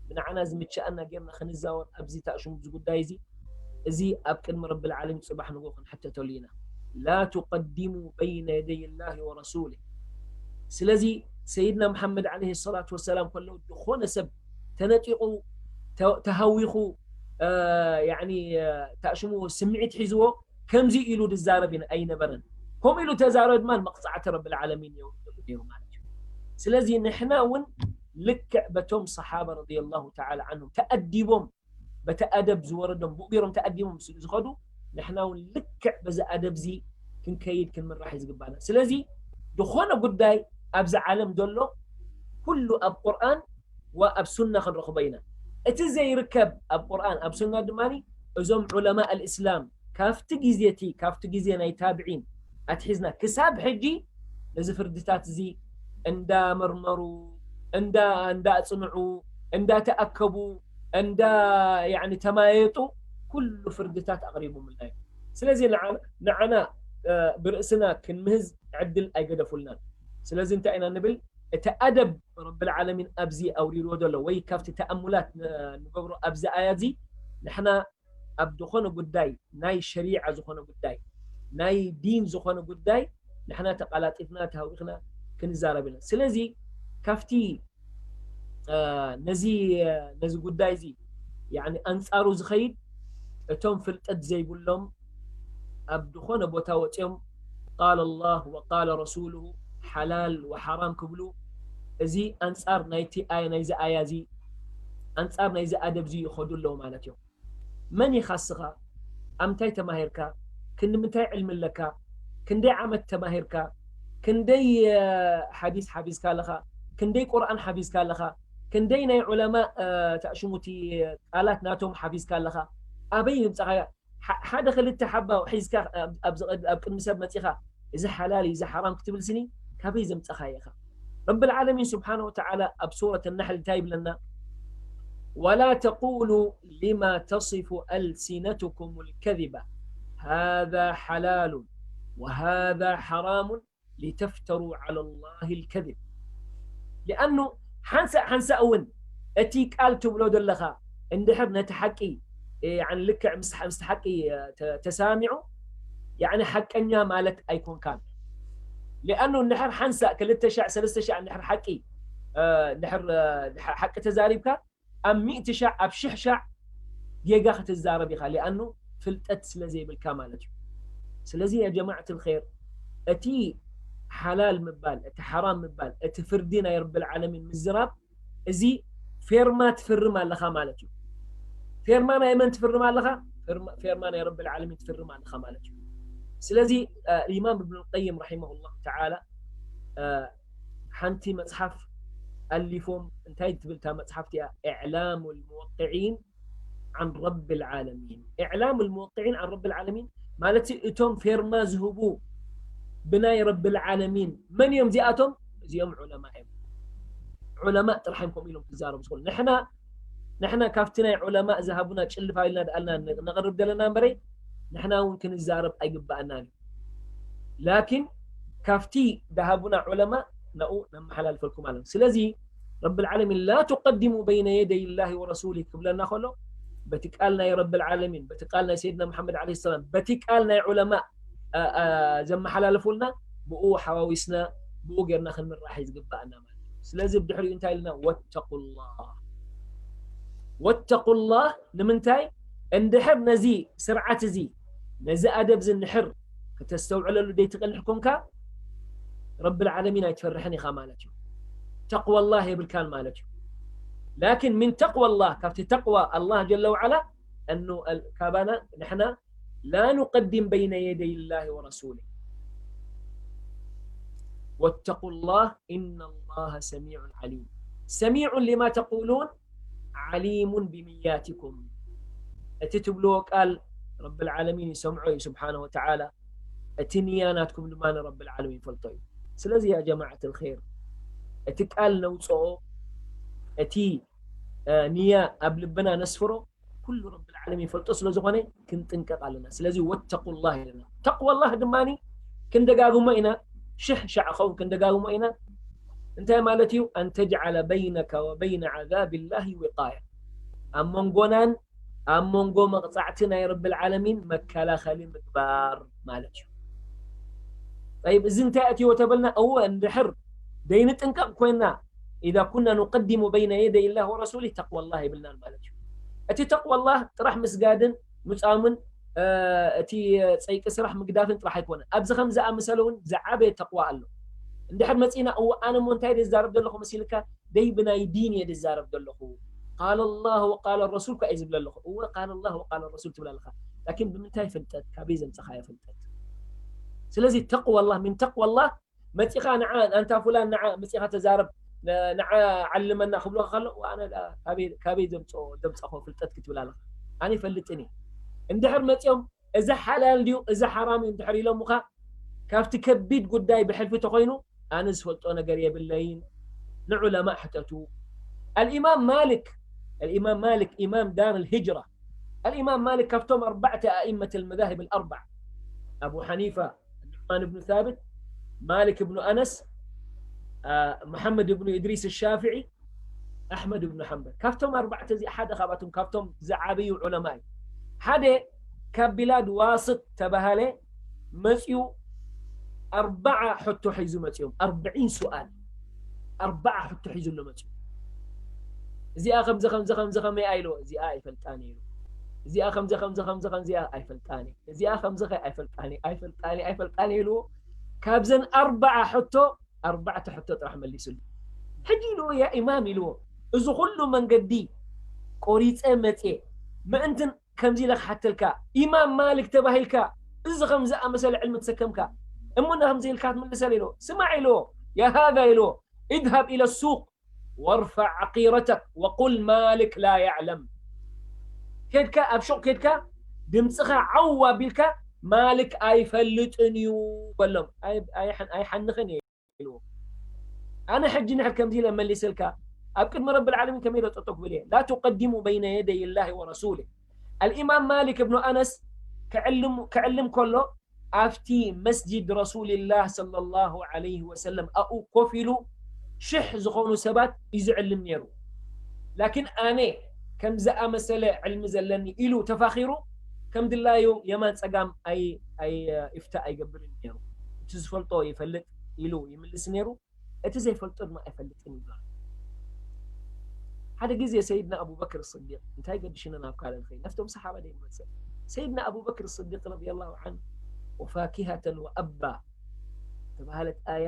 ብንዓና ዝምችኣና ጌርና ክንዛወር ኣብዚ ታእሽሙ እዚ ጉዳይ እዚ እዚ ኣብ ቅድሚ ረብል ዓለሚን ፅባሕ ንጎ ክንሕተተሉ ኢና ላ ትቀድሙ በይነ የደይ ላሂ ወረሱሊ ስለዚ ሰይድና መሓመድ ዓለይሂ ሰላቱ ወሰላም ከለዉ ዝኾነ ሰብ ተነጢቑ ተሃዊኹ ታእሽሙ ስምዒት ሒዝዎ ከምዚ ኢሉ ዝዛረብ ኣይነበረን ከምኡ ኢሉ ተዛረበ ድማ መቕፃዕቲ ረብል ዓለሚን የውርደሉ ነይሩ ማለት እዩ ስለዚ ንሕና እውን ልክዕ በቶም ሰሓባ ረዲየላሁ ተዓላ ዓንሁም ተኣዲቦም በቲ ኣደብ ዝወረዶም ብኡ ገይሮም ተኣዲቦም ስለ ዝኸዱ ንሕና እውን ልክዕ በዚ ኣደብ እዚ ክንከይድ ክንምራሕ እዩ ዝግባና ስለዚ ዝኾነ ጉዳይ ኣብዚ ዓለም ዘሎ ኩሉ ኣብ ቁርኣን ወኣብ ሱና ክንረኽቦ ኢና እቲ ዘይርከብ ኣብ ቁርኣን ኣብ ሱና ድማ እዞም ዑለማ ኣልእስላም ካብቲ ግዜ እቲ ካብቲ ግዜ ናይ ታብዒን ኣትሒዝና ክሳብ ሕጂ ነዚ ፍርድታት እዚ እንዳመርመሩ እንዳ እንዳኣፅንዑ እንዳተኣከቡ እንዳ ተማየጡ ኩሉ ፍርድታት ኣቕሪቦምልና እዩ ስለዚ ንዓና ብርእስና ክንምህዝ ዕድል ኣይገደፉልናን ስለዚ እንታይ ኢና ንብል እቲ ኣደብ ረብል ዓለሚን ኣብዚ ኣውሪድዎ ዘሎ ወይ ካብቲ ተኣሙላት ንገብሮ ኣብዚ ኣያ እዚ ንሕና ኣብ ዝኾነ ጉዳይ ናይ ሸሪዓ ዝኾነ ጉዳይ ናይ ዲን ዝኾነ ጉዳይ ንሕና ተቃላጢፍና ተሃዊኽና ክንዛረብ ኢና ስለዚ ካብቲ ነዚ ነዚ ጉዳይ እዚ ኣንፃሩ ዝኸይድ እቶም ፍልጠት ዘይብሎም ኣብ ዝኾነ ቦታ ወፂኦም ቃል ኣላህ ወቃል ረሱሉሁ ሓላል ወሓራም ክብሉ እዚ ኣንፃር ናይቲ ኣያ ናይዚ ኣያ እዚ ኣንፃር ናይዚ ኣደብ እዚ ይኸዱ ኣለዉ ማለት እዮም መን ኢኻ እስኻ ኣብ ምንታይ ተማሂርካ ክንዲ ምንታይ ዕልሚ ኣለካ ክንደይ ዓመት ተማሂርካ ክንደይ ሓዲስ ሓፊዝካ ኣለኻ ክንደይ ቁርኣን ሓፊዝካ ኣለኻ ክንደይ ናይ ዑለማ ተእሽሙቲ ቃላት ናቶም ሓፊዝካ ኣለኻ ኣበይ ምምፃኻ ሓደ ክልተ ሓባ ሒዝካ ኣብ ቅድሚ ሰብ መፂኻ እዚ ሓላል እዩ እዚ ሓራም ክትብል ስኒ ካበይ ዘምፀኻ ኢኻ ረብ ዓለሚን ስብሓን ወተዓላ ኣብ ሱረት ናሕል እንታይ ይብለና ولا تقولوا لما تصف ألسنتكم الكذب هذا حلال وهذا حرام لتفتروا على الله الكذب لأنه ሓንሳእ ሓንሳእ እውን እቲ ቃል ትብሎ ዘለኻ እንድሕር ነቲ ሓቂ ልክዕ ምስ ሓቂ ተሳሚዑ ሓቀኛ ማለት ኣይኮንካን لأنه እንድሕር ሓንሳእ ክልተ ሻዕ ሰለስተ ሻዕ እንድሕር ሓቂ እንድሕር ሓቂ ተዛሪብካ ኣብ ሚእቲ ሻዕ ኣብ ሽሕ ሻዕ ጌጋ ክትዛረብ ኢኻ لأنه ፍልጠት ስለ ዘይብልካ ማለት እዩ ስለዚ ያ ጀማዓት الخير እቲ ሓላል ምባል እቲ ሓራም ምባል እቲ ፍርዲ ናይ ረብል ዓለሚን ምዝራብ እዚ ፌርማ ትፍርም ኣለኻ ማለት እዩ ፌርማ ናይ መን ትፍርም ኣለኻ ፌርማ ናይ ረብል ዓለሚን ትፍርም ኣለኻ ማለት እዩ ስለዚ ኢማም እብኑ ቀይም ረሒመሁ ላሁ ተዓላ ሓንቲ መፅሓፍ ኣሊፎም እንታይ ትብል እታ መፅሓፍ እቲኣ إعلام الموقعين عن رب العالمين إعلام الموقعين عن رب العالمين ማለት እቶም ፌርማ ዝህቡ ብናይ ረብል ዓለሚን መን እዮም እዚኣቶም እዚኦም ዑለማ እዮም ዑለማ ጥራሕ እዮም ከምኡ ኢሎም ክዛረቡ ዝኽእሉ ንሕና ንሕና ካብቲ ናይ ዑለማእ ዝሃቡና ጭልፋ ኢልና ደኣልና ነቕርብ ዘለና እምበረይ፣ ንሕና እውን ክንዛረብ ኣይግባኣናን እዩ። ላኪን ካብቲ ዝሃቡና ዑለማእ ናብኡ ነመሓላልፈልኩም ኣለና። ስለዚ ረብል ዓለሚን ላ ቱቀዲሙ በይነ የደይ ላሂ ወረሱሊ ክብለና ከሎ፣ በቲ ቃል ናይ ረብል ዓለሚን፣ በቲ ቃል ናይ ሰይድና መሓመድ ዓለይሂ ሰላም፣ በቲ ቃል ናይ ዑለማእ ዘመሓላለፉልና፣ ብኡ ሓዋዊስና ብኡ ጌርና ክንምራሕ እዩ ዝግባኣና ማለት እዩ። ስለዚ ብድሕሪኡ እንታይ ኢልና? ወተቁላህ። ወተቁላህ ንምንታይ? እንድሕር ነዚ ስርዓት እዚ፣ ነዚ ኣደብ እዚ እንድሕር ከተስተውዕለሉ ዘይትኽእል ኮንካ፣ ረብል ዓለሚን ኣይትፈርሕን ኢኻ ማለት እዩ። ተቅዋላህ የብልካን ማለት እዩ። ላኪን ምን ተቅዋላህ፣ ካብቲ ተቅዋ ኣላህ ጀለ ወዓላ፣ እኑ ካባና ንሕና ላ ኑቀዲም በይነ የደይ ላሂ ወረሱሊ። ወተቁላህ ኢነ ላሃ ሰሚዑን ዓሊም። ሰሚዑን ሊማ ተቁሉን ዓሊሙን ቢንያቲኩም። እቲ ትብልዎ ቃል ረብል ዓለሚን ይሰምዖ እዩ ስብሓነ ወተዓላ። እቲ ንያ ናትኩም ድማ ንረብል ዓለሚን ይፈልጦ እዩ። ስለዚ ያ ጀማዓት ልኸይር፣ እቲ ቃል ነውፅኦ፣ እቲ ንያ ኣብ ልብና ነስፍሮ፣ ኩሉ ረብል ዓለሚን ይፈልጦ ስለ ዝኾነ ክንጥንቀቕ ኣለና። ስለዚ ወተቁላህ ኢለና። ተቅዋላህ ድማ ክንደጋግሞ ኢና፣ ሽሕ ሻዕ ኸውን ክንደጋግሞ ኢና። እንታይ ማለት እዩ? ኣን ተጅዓለ በይነከ ወበይነ ዓዛብላሂ ዊቃያ፣ ኣብ መንጎናን ኣብ መንጎ መቕጻዕቲ ናይ ረብል ዓለሚን መከላኸሊ ምግባር ማለት እዩ። ጠይብ፣ እዚ እንታይ ኣትይዎ ተበልና? እወ፣ እንድሕር ደይንጥንቀቕ ኮይና፣ ኢዛ ኩና ኑቀዲሙ በይነ የደይ ላህ ወረሱሊ ተቅዋላህ ይብልናን ማለት እዩ። እቲ ተቅዋላህ ጥራሕ ምስጋድን ምጻምን እቲ ጸይቂ ስራሕ ምግዳፍን ጥራሕ ኣይኮነ። ኣብዚ ከም ዝኣመሰለ እውን ዝዓበየ ተቅዋ ኣሎ። እንድሕር መጺና፣ እወ፣ ኣነ እሞ እንታይ ድዛረብ ዘለኹ መሲልካ? ደይ ብናይ ዲን እየ ድዛረብ ዘለኹ። ቃል ኣላህ ወቃል ረሱል እኳ እየ ዝብል ኣለኹ። እወ፣ ቃል ኣላህ ወቃል ረሱል ትብል ኣለኻ። ላኪን ብምንታይ ፍልጠት? ካበይ ዘምፀኻዮ ፍልጠት? ስለዚ ተቅዋላህ፣ ምን ተቅዋላህ መፂኻ ንዓ፣ ኣንታ ፉላን ንዓ መፂኻ ተዛረብ፣ ን-፣ ንዓ ዓልመና ክብሉኻ ከሎ፣ "እወ፣ ኣነ ደኣ ካበይ፣ ካበይ ዘምፅኦ፣ ዘምፀኾ ፍልጠት?" ክትብል ኣለኻ። ኣነ ይፈልጥን እየ። እንድሕር መፂኦም፣ "እዚ ሓላል ድዩ፣ እዚ ሓራም እዩ?" እንድሕር ኢሎምኻ፣ ካብቲ ከቢድ ጉዳይ ብሕልፊ ተኾይኑ፣ ኣነ ዝፈልጦ ነገር የብለይን። ንዑለማእ ሕተቱ። ኣልኢማም ማልክ፣ ኣልኢማም ማልክ ኢማም ዳር ልሂጅራ። ኣልኢማም ማልክ ካብቶም ኣርባዕተ ኣኢመት ልመዛሂብ ልኣርባዕ፣ ኣቡ ሓኒፋ፣ ኑዕማን ብኑ ሳብት፣ ማልክ ብኑ ኣነስ፣ አ፣ መሓመድ ብኑ ኢድሪስ ሻፍዒ፣ ኣሕመድ ብኑ ሓንበል። ካብቶም ኣርባዕተ እዚ ሓደ ካብኣቶም፣ ካብቶም ዝዓበዩ ዑለማ እዩ። ሓደ ካብ ቢላድ ዋስጥ ተባሃለ መፅዩ፣ ኣርባዓ ሕቶ ሒዙ መፅዮም። ኣርብዒን ሱኣል፣ ኣርባዓ ሕቶ ሒዙ ኣሎ መፅዩ። እዚኣ ከምዚ፣ ከምዚ፣ ከምዚ፣ ከመይ ኢልዎ? እዚኣ ኣይፈልጣን ኢሉ። እዚኣ ከምዚ፣ ከምዚ፣ ከምዚ፣ ከምዚኣ ኣይፈልጣን። እዚኣ ከምዚ ከ ኣይፈልጣን፣ ኣይፈልጣን፣ ኣይፈልጣን ኢልዎ። ካብዘን ኣርባዓ ሕቶ ኣርባዕተ ሕቶ ጥራሕ መሊሱሉ። ሕጂ ኢልዎ፣ "ያ ኢማም" ኢልዎ፣ "እዚ ኩሉ መንገዲ ቆሪፀ መፅየ፣ ምእንትን ከምዚ ኢለ ክሓተልካ፣ ኢማም ማልክ ተባሂልካ፣ እዚ ከም ዝኣመሰለ ዕልሚ ተሰከምካ፣ እሞ ንከምዚ ኢልካ ትምልሰል?" ኢልዎ። "ስማዕ" ኢልዎ፣ "ያ ሃዛ" ኢልዎ፣ "ኢድሃብ ኢለ ሱቅ ወርፋዕ ዓቂረተክ ወቁል ማልክ ላ ያዕለም። ኬድካ፣ ኣብ ሹቕ ኬድካ፣ ድምፅኻ ዓው ኣቢልካ፣ ማልክ ኣይፈልጥን እዩ በሎም። ኣይ-፣ ኣይሓ-፣ ኣይሓንኽን እየ" ኢልዎ። ኣነ ሕጂ ንሕር ከምዚ ኢለ መሊሰልካ፣ ኣብ ቅድሚ ረብል ዓለሚን ከመይ ኢለ ጠጠው ክብል እየ? ላ ቱቀዲሙ በይነ የደይ ላሂ ወረሱሊ። ኣልኢማም ማሊክ እብኑ ኣነስ ክዕልም፣ ክዕልም ከሎ፣ ኣብቲ መስጂድ ረሱልላህ ሰለላሁ ዐለይሂ ወሰለም ኣብኡ ኮፍ ኢሉ ሽሕ ዝኾኑ ሰባት እዩ ዝዕልም ነይሩ። ላኪን ኣነ ከም ዝኣመሰለ ዕልሚ ዘለኒ ኢሉ ተፋኺሩ፣ ከም ድላዩ የማን ጸጋም ኣይ-፣ ኣይ-፣ ኢፍታ ኣይገብርን ነይሩ። እቲ ዝፈልጦ ይፈልጥ ኢሉ ይምልስ ነይሩ፣ እቲ ዘይፈልጦ ድማ ኣይፈልጥን ይብላ። ሓደ ግዜ ሰይድና ኣቡበክር ስዲቅ፣ እንታይ ገድሽና ናብ ካልእ ንኸይድ፣ ናብቶም ሰሓባ ደይ ንመጽእ። ሰይድና ኣቡበክር ስዲቅ ረዲየላሁ ዐንሁ፣ "ወፋኪሀተን ወኣባ" ተባሃለት ኣያ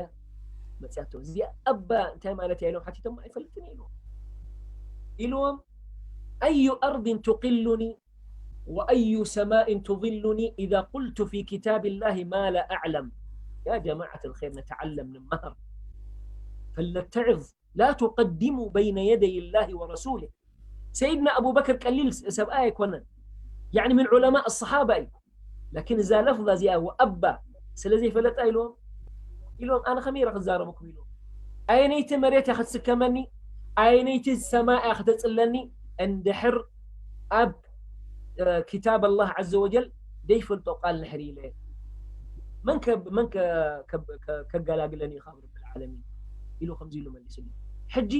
መጽያቶ። እዚኣ ኣባ እንታይ ማለት እያ ኢሎም ሓቲቶም፣ "ኣይፈልጥን" ኢልዎም። ኢልዎም፣ "ኣዩ ኣርድን ቱቂሉኒ ወኣዩ ሰማእን ቱظሉኒ ኢዛ ቁልቱ ፊ ኪታብላሂ ማ ላ ኣዕለም?" ያ ጀማዓት ልኸይር፣ ነተዓለም፣ ንመሃር። ፈልነተዕዝ ላ ቱቀዲሙ በይነ የደይ ላሂ ወረሱሊህ። ሰይድና ኣቡበክር ቀሊል ሰብኣይ ኣይኮነን። ያዕኒ ምን ዑለማእ ኣሰሓባ እዩ። ላኪን እዛ ለፍዛ እዚኣ ወኣባ ስለ ዘይፈለጣ ኢልዎም፣ ኢልዎም፣ "ኣነ ከመይ ኢለ ክዛረበኩም?" ኢልዎም። "ኣየነይቲ መሬት እያ ክትስከመኒ? ኣየነይቲ ሰማይ እያ ክተጽለኒ? እንድሕር ኣብ ኪታብ ኣላህ ዓዘ ወጀል ደይፈልጦ ቃል ንሕር ኢለ መን መን ከገላግለኒ ካብ ረብል ዓለሚን ኢሉ ከምዚ ኢሉ መሊሱሉ። ሕጂ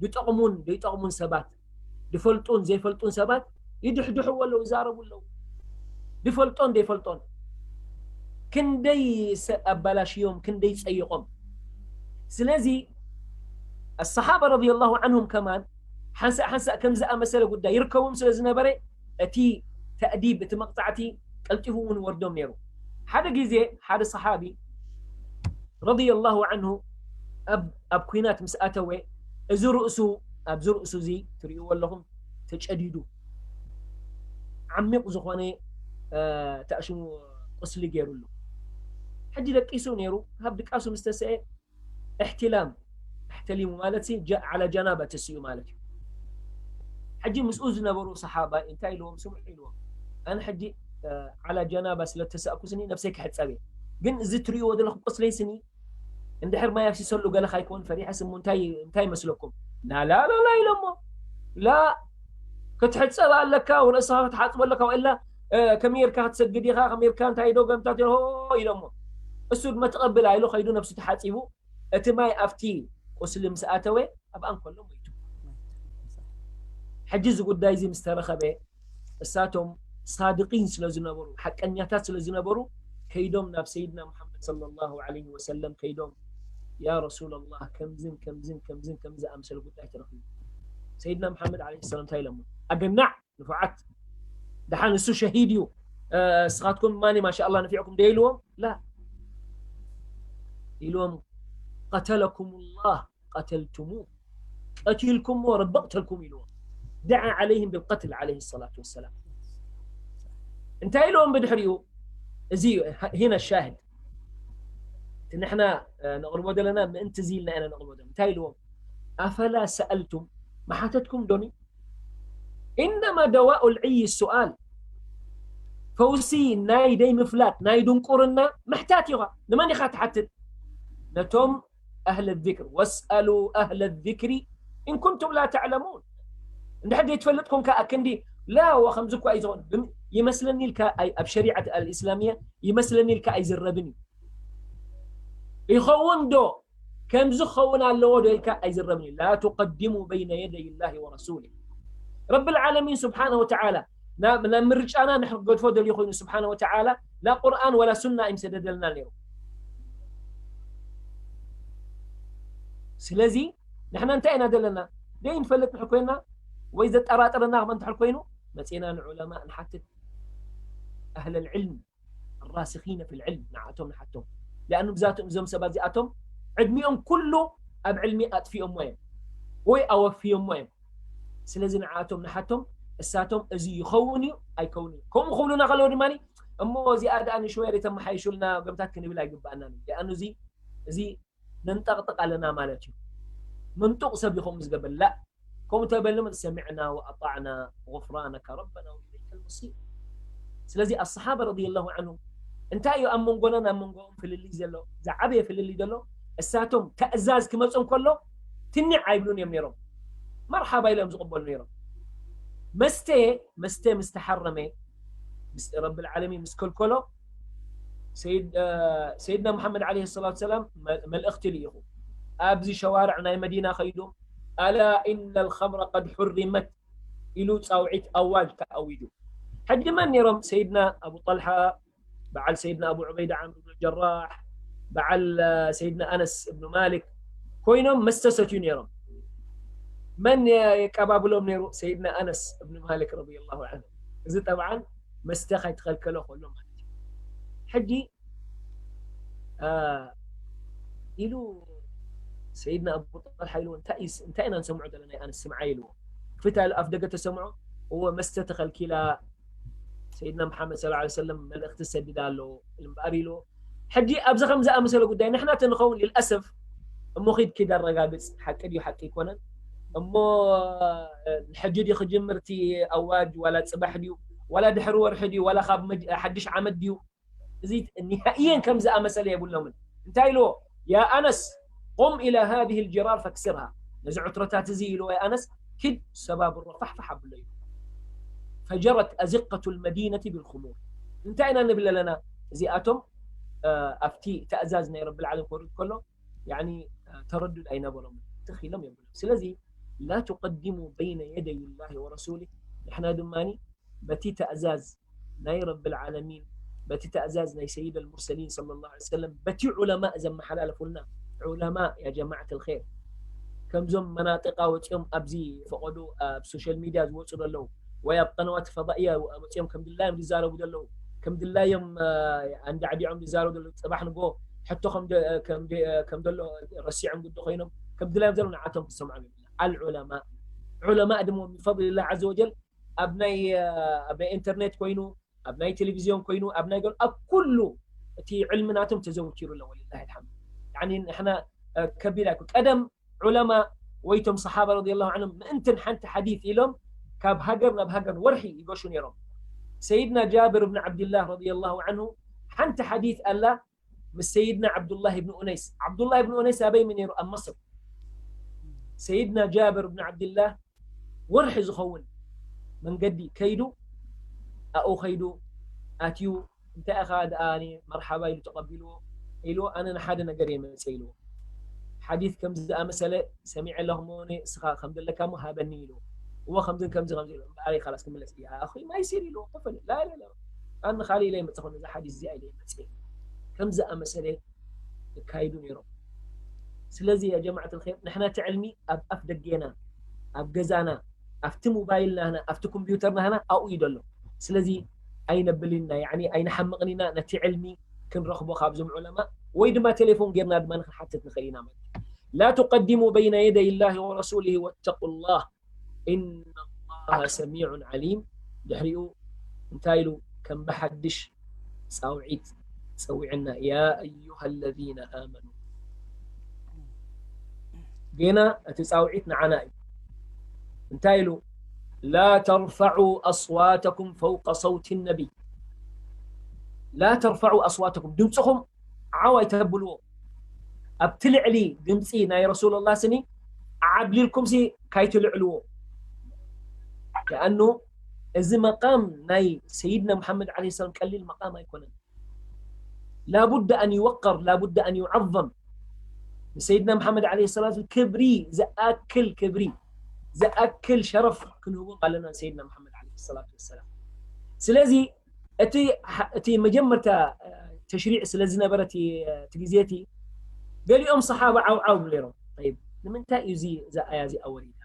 ዝጠቕሙን ዘይጠቕሙን ሰባት ዝፈልጡን ዘይፈልጡን ሰባት ይድሕድሕዎ ኣለዉ፣ ይዛረቡ ኣለዉ። ዝፈልጦን ዘይፈልጦን ክንደይ ኣባላሽዮም ክንደይ ጸይቖም። ስለዚ ኣሰሓባ ረዲየላሁ ዓንሁም ከማን ሓንሳእ ሓንሳእ ከም ዝኣመሰለ ጉዳይ ይርከቦም ስለ ዝነበረ እቲ ተእዲብ እቲ መቕጻዕቲ ቀልጢፉ እውን ወርዶም ነይሩ። ሓደ ግዜ ሓደ ሰሓቢ ረዲየላሁ ዓንሁ ኣብ ኩናት ምስ ኣተወ እዚ ርእሱ ኣብዚ ርእሱ እዚ ትርእይዎ ኣለኹም ተጨዲዱ ዓሚቕ ዝኾነ ተእሽሙ ቁስሊ ገይሩሉ። ሕጂ ደቂሱ ነይሩ። ካብ ድቃሱ ምስ ተሰአ እሕትላም እሕተሊሙ ማለት ዓላ ጀናባ ተሲኡ ማለት እዩ። ሕጂ ምስኡ ዝነበሩ ሰሓባ እንታይ ኢልዎም? ስምዑ ኢልዎም፣ ኣነ ሕጂ ዓላ ጀናባ ስለ ተሳእኩ ስኒ ነብሰይ ክሕጸብ እየ፣ ግን እዚ ትርእይዎ ዘለኹም ቁስለይ ስኒ እንድሕር ማይ ኣፍሲሰሉ ገለ ካይኮን ፈሪሐ ስሙ እንታይ እንታይ ይመስለኩም? ላላላላ ኢሎሞ ላ ክትሕጸብ ኣለካ ወርእስኻ ክትሓጽቦ ኣለካ ወላ ከመይ ርካ ክትሰግድ ኢኻ ከመይ ርካ እንታይ ዶ ገምታት ኢሎ ኢሎሞ እሱ ድማ ተቐብል ኣይሉ ከይዱ ነብሱ ተሓጺቡ እቲ ማይ ኣብቲ ቁስሊ ምስ ኣተወ ኣብ ኣንከሎ ሞይቱ። ሕጂ እዚ ጉዳይ እዚ ምስ ተረኸበ እሳቶም ሳድቂን ስለ ዝነበሩ ሓቀኛታት ስለ ዝነበሩ ከይዶም ናብ ሰይድና ሙሓመድ ሰለላሁ ዐለይሂ ወሰለም ከይዶም ያ ረሱላላህ ከምዝን ከምዝን ከምዝን ከምዚ ኣምሰለ ጉዳይ ተረኺቡ። ሰይድና ሙሓመድ ዐለይሂ ሰላም እንታይ ኢሎሞ? ኣገናዕ ንፉዓት ደሓን እሱ ሸሂድ እዩ እስኻትኩም ማኒ ማሻ ኣላህ ነፊዕኩም ደ ኢልዎም? ላ ኢልዎም ቀተለኩም ላህ ቀተልቱሙ ቀቲልኩሞ ረቢ ቅተልኩም ኢልዎም። ደዓ ዓለይህም ብልቀትል ዓለይሂ ሰላቱ ወሰላም። እንታይ ኢልዎም ብድሕሪኡ? እዚ ሂነ ሻሂድ እቲ ንሕና ነቕርቦ ዘለና ምእንቲ እዚ ኢልና ኢና ነቕርቦ ዘለና። እንታይ ኢልዎም? ኣፈላ ሰኣልቱም መሓተትኩም ዶኒ? ኢነማ ደዋኡ ልዕይ ሱኣል ፈውሲ ናይ ደይ ምፍላጥ ናይ ድንቁርና ምሕታት ኢኻ። ንመን ኢኻ ትሓትት? ነቶም ኣህለ ዚክር ወስኣሉ ኣህለ ዚክሪ ኢን ኩንቱም ላ ተዕለሙን። እንድሕር ዘይትፈልጥ ኮንካ ኣክንዲ ላ ወ ከምዚ እኳ እዩ ዝኾን ይመስለኒ ኢልካ ኣብ ሸሪዓት ኣልእስላምያ ይመስለኒ ኢልካ ኣይዝረብን እዩ። ይኸውን ዶ ከምዚ ክኸውን ኣለዎ ዶ ኢልካ ኣይዝረብን እዩ። ላ ቱቀድሙ በይነ የደይ ላሂ ወረሱሊ። ረብል ዓለሚን ስብሓነ ወተዓላ ናብ ምርጫና ንሕር ክገድፎ ደልዩ ኮይኑ ስብሓነ ወተዓላ ላ ቁርኣን ወላ ሱና ኣይምሰደደልና ነይሩ። ስለዚ ንሕና እንታይ ኢና ዘለና ደይ ንፈልጥ ንሕር ኮይና ወይ ዘጠራጥረና ክመ እንድሕር ኮይኑ መፂና ንዑለማ ንሓትት ኣህለ ልዕልም ራሲኺነ ፊ ልዕልም ንዓቶም ንሓቶም። ሊኣኑ ብዛቶም እዞም ሰባት እዚኣቶም ዕድሚኦም ኩሉ ኣብ ዕልሚ ኣጥፊኦሞ እዮም ወይ ኣወፍዮሞ እዮም። ስለዚ ንዓቶም ንሓቶም እሳቶም እዚ ይኸውን እዩ ኣይከውን እዩ። ከምኡ ክብሉና ከለዉ ድማ እሞ እዚኣ ደኣ ንሽወር የተመሓይሹልና ገምታት ክንብል ኣይግባኣናን እዩ። ሊኣኑ እዚ እዚ ነንጠቕጥቕ ኣለና ማለት እዩ። መንጡቕ ሰብ እዩ ከምኡ ዝገብር ላ ከምኡ ተበልም ሰሚዕና ወኣጣዕና غفرانك ربنا وإليك المصير። ስለዚ ኣሰሓባ ረዲየላሁ ዓንሁም እንታይ እዩ ኣብ መንጎናን ኣብ መንጎኦም ፍልልይ ዘሎ? ዝዓበየ ፍልልይ ዘሎ እሳቶም ተእዛዝ ክመፁ እንከሎ ትንዕ ኣይብሉን እዮም ነይሮም። መርሓባ ኢሎም ዝቕበሉ ነይሮም። መስተ መስተ ምስ ተሓረመ ረብል ዓለሚን ምስ ከልከሎ ሰይድና ሙሓመድ ዓለይሂ ሰላቱ ሰላም መልእኽቲ ልኢኹ ኣብዚ ሸዋርዕ ናይ መዲና ከይዱ ኣላ ኢነ ልኸምረ ቀድ ሑሪመት ኢሉ ፃውዒት ኣዋጅ ተኣዊጁ። ሕጂ መን ነይሮም? ሰይድና ኣቡ ጠልሓ፣ በዓል ሰይድና ኣቡ ዑበይዳ ዓምር ብን ጀራሕ፣ በዓል ሰይድና ኣነስ እብኑ ማሊክ ኮይኖም መስተ ሰትዩ ነይሮም። መን የቀባብሎም ነይሩ? ሰይድና ኣነስ እብኑ ማሊክ ረዲየላሁ ዓንሁ። እዚ ጠብዓን መስተ ካይተኸልከለ ከሎ ማለት እዩ። ሕጂ ኢሉ ሰይድና ኣቡ ጠልሓ ኢልዎ እንታይ ኢና ንሰምዖ ዘለና? ኣነስ ስምዓ ኢልዎ። ፍታ ኣፍ ደገ ተሰምዖ እዎ መስተ ተኸልኪላ ሰይድና መሓመድ ሰለላሁ ዐለይሂ ወሰለም መልእኽቲ ሰዲዳ ኣሎ እምበኣር ኢልዎ። ሕጂ ኣብዚ ከም ዝኣመሰለ ጉዳይ ንሕና ተንኸውን ልልኣሰፍ እሞ ኺድ ኪድ ኣረጋግፅ ሓቂ ድዩ ሓቂ ኣይኮነን እሞ ሕጂ ድዩ ክጅምር እቲ ኣዋጅ ዋላ ፅባሕ ድዩ ዋላ ድሕሪ ወርሒ ድዩ ዋላ ካብ ሓድሽ ዓመት ድዩ እዚ ኒሃእየን ከም ዝኣመሰለ የብሎምን። እንታይ ኢልዎ? ያ ኣነስ ቁም ኢላ ሃዚህ ልጅራር ፈክስርሃ ነዚ ዕትሮታት እዚ ኢልዎ ያ ኣነስ ኪድ ሰባብሮ ፋሕፋሕ ኣብሎ እዩ። ፈጀረት ኣዚቀቱ ልመዲነቲ ብልኹሙር። እንታይ ኢና ንብል ኣለና? እዚኣቶም ኣብቲ ተእዛዝ ናይ ረብል ዓለም ክወርድ ከሎ ተረዱድ ኣይነበሮም፣ ትኽ ኢሎም እዮም ብሎም። ስለዚ ላ ትቀድሙ በይነ የደይ ላሂ ወረሱሊ። ንሕና ድማ በቲ ተእዛዝ ናይ ረብል ዓለሚን፣ በቲ ተእዛዝ ናይ ሰይድ ኣልሙርሰሊን ሰለላሁ ዐለይሂ ወሰለም፣ በቲ ዑለማእ ዘመሓላለፉልና፣ ዑለማእ ያ ጀማዓት ልኸይር፣ ከምዞም መናጢቃ ወፂኦም ኣብዚ ፈቐዶ ኣብ ሶሻል ሚድያ ዝወፁ ዘለዉ ወይ ኣብ ቀነዋት ፈዳእያ ወፂኦም ከም ድላዮም ዝዛረቡ ዘለዉ፣ ከም ድላዮም ኣንዳዕዲዖም ዝዛረቡ ዘለዉ፣ ፅባሕ ንጎ ሕቶ ከም ዘሎ ረሲዖም ግዲ ኮይኖም ከም ድላዮም ዘለዉ ንዓቶም ክሰምዖም ይብላ። ኣልዑለማ ዑለማእ ድማ ብፈضል ላህ ዐዘ ወጀል ኣብ ናይ ኣብ ናይ ኢንተርኔት ኮይኑ ኣብ ናይ ቴሌቪዝዮን ኮይኑ ኣብ ናይ ገል ኣብ ኩሉ እቲ ዕልሚ ናቶም ተዘውቲሩ ኣሎ። ወሊላሂ ልሓምድ። ያኒ ንሕና ከቢድ ኣይኮን። ቀደም ዑለማ ወይቶም ሰሓባ ረዲየላሁ ዐንሁም ምእንትን ሓንቲ ሓዲት ኢሎም ካብ ሃገር ናብ ሃገር ወርሒ ይገሹ ነይሮም። ሰይድና ጃብር ብን ዓብድላህ ረዲየላሁ ዐንሁ ሓንቲ ሓዲት ኣላ ምስ ሰይድና ዓብዱላህ ብን ኡነይስ። ዓብዱላህ ብን ኡነይስ ኣበይ ነይሩ? ኣብ መስር። ሰይድና ጃብር ብን ዓብድላህ ወርሒ ዝኸውን መንገዲ ከይዱ ኣብኡ ከይዱ ኣትዩ እንታይ ኢኻ ደኣ መርሓባ ኢሉ ተቐቢልዎ ኢልዎ ኣነ ንሓደ ነገር እየ መፅእ ኢልዎ። ሓዲት ከም ዝኣመሰለ ሰሚዐ ኣለኹ እሞ እስኻ ከም ዘለካ እሞ ሃበኒ ኢልዎ። እሞ ከምዚ ከምዚ ከምዚ ኢልዎ እምበኣር ካላስ ክምለስ እየ ኣኹ ማይሲር ኢልዎ። ተፈለ ላ ላ ላ ኣነ ካልእ ኢለ ይመፅእ ኮነ እዛ ሓዲት እዚኣ ኢለ ይመፅእ ከም ዝኣመሰለ ይካይዱ ነይሮም። ስለዚ ያ ጀማዓት ልኸይር ንሕና እቲ ዕልሚ ኣብ ኣፍ ደጌና ኣብ ገዛና ኣብቲ ሞባይል ናህና ኣብቲ ኮምፒውተር ናህና ኣብኡ እዩ ዘሎ። ስለዚ ኣይነብልን ኢና ያኒ ኣይንሓምቕን ኢና ነቲ ዕልሚ ክንረኽቦ ካብዞም ዑለማ ወይ ድማ ቴሌፎን ጌርና ድማ ክንሓትት ንኽእል ኢና ማለት ላ ትቀድሙ በይነ የደይ ላሂ ወረሱሊሂ ወተቁ ላህ ኢነ ላሃ ሰሚዑን ዓሊም። ድሕሪኡ እንታይ ኢሉ ከም ብሓድሽ ፃውዒት ፀዊዕና ያ ኣዩሃ ለዚነ ኣመኑ። ጌና እቲ ፃውዒት ንዓና እዩ። እንታይ ኢሉ ላ ተርፈዑ ኣስዋተኩም ፈውቀ ሰውቲ ነቢይ። ላ ተርፈዑ ኣስዋተኩም ድምፅኹም ዓው ኣይተብልዎ ኣብቲ ልዕሊ ድምፂ ናይ ረሱሉላ ስኒ ዓብሊልኩም ሲ ካይትልዕልዎ። ያኣኑ እዚ መቃም ናይ ሰይድና ሙሓመድ ዓለይሂ ሰላም ቀሊል መቃም ኣይኮነን። ላቡድ ኣን ይወቀር ላቡድ ኣን ይዓዘም። ንሰይድና ሙሓመድ ዓለይሂ ሰላቱ ክብሪ ዝኣክል ክብሪ ዝኣክል ሸረፍ ክንህቦም ኣለና ንሰይድና ሙሓመድ ዓለይሂ ሰላቱ ወሰላም። ስለዚ እቲ እቲ መጀመርታ ተሽሪዕ ስለ ዝነበረ እቲ ግዜ እቲ ገሊኦም ሰሓባ ዓው ዓው ይብሉ ነይሮም። ንምንታይ እዩ እዚ እዛ ኣያ እዚኣ ወሪዳ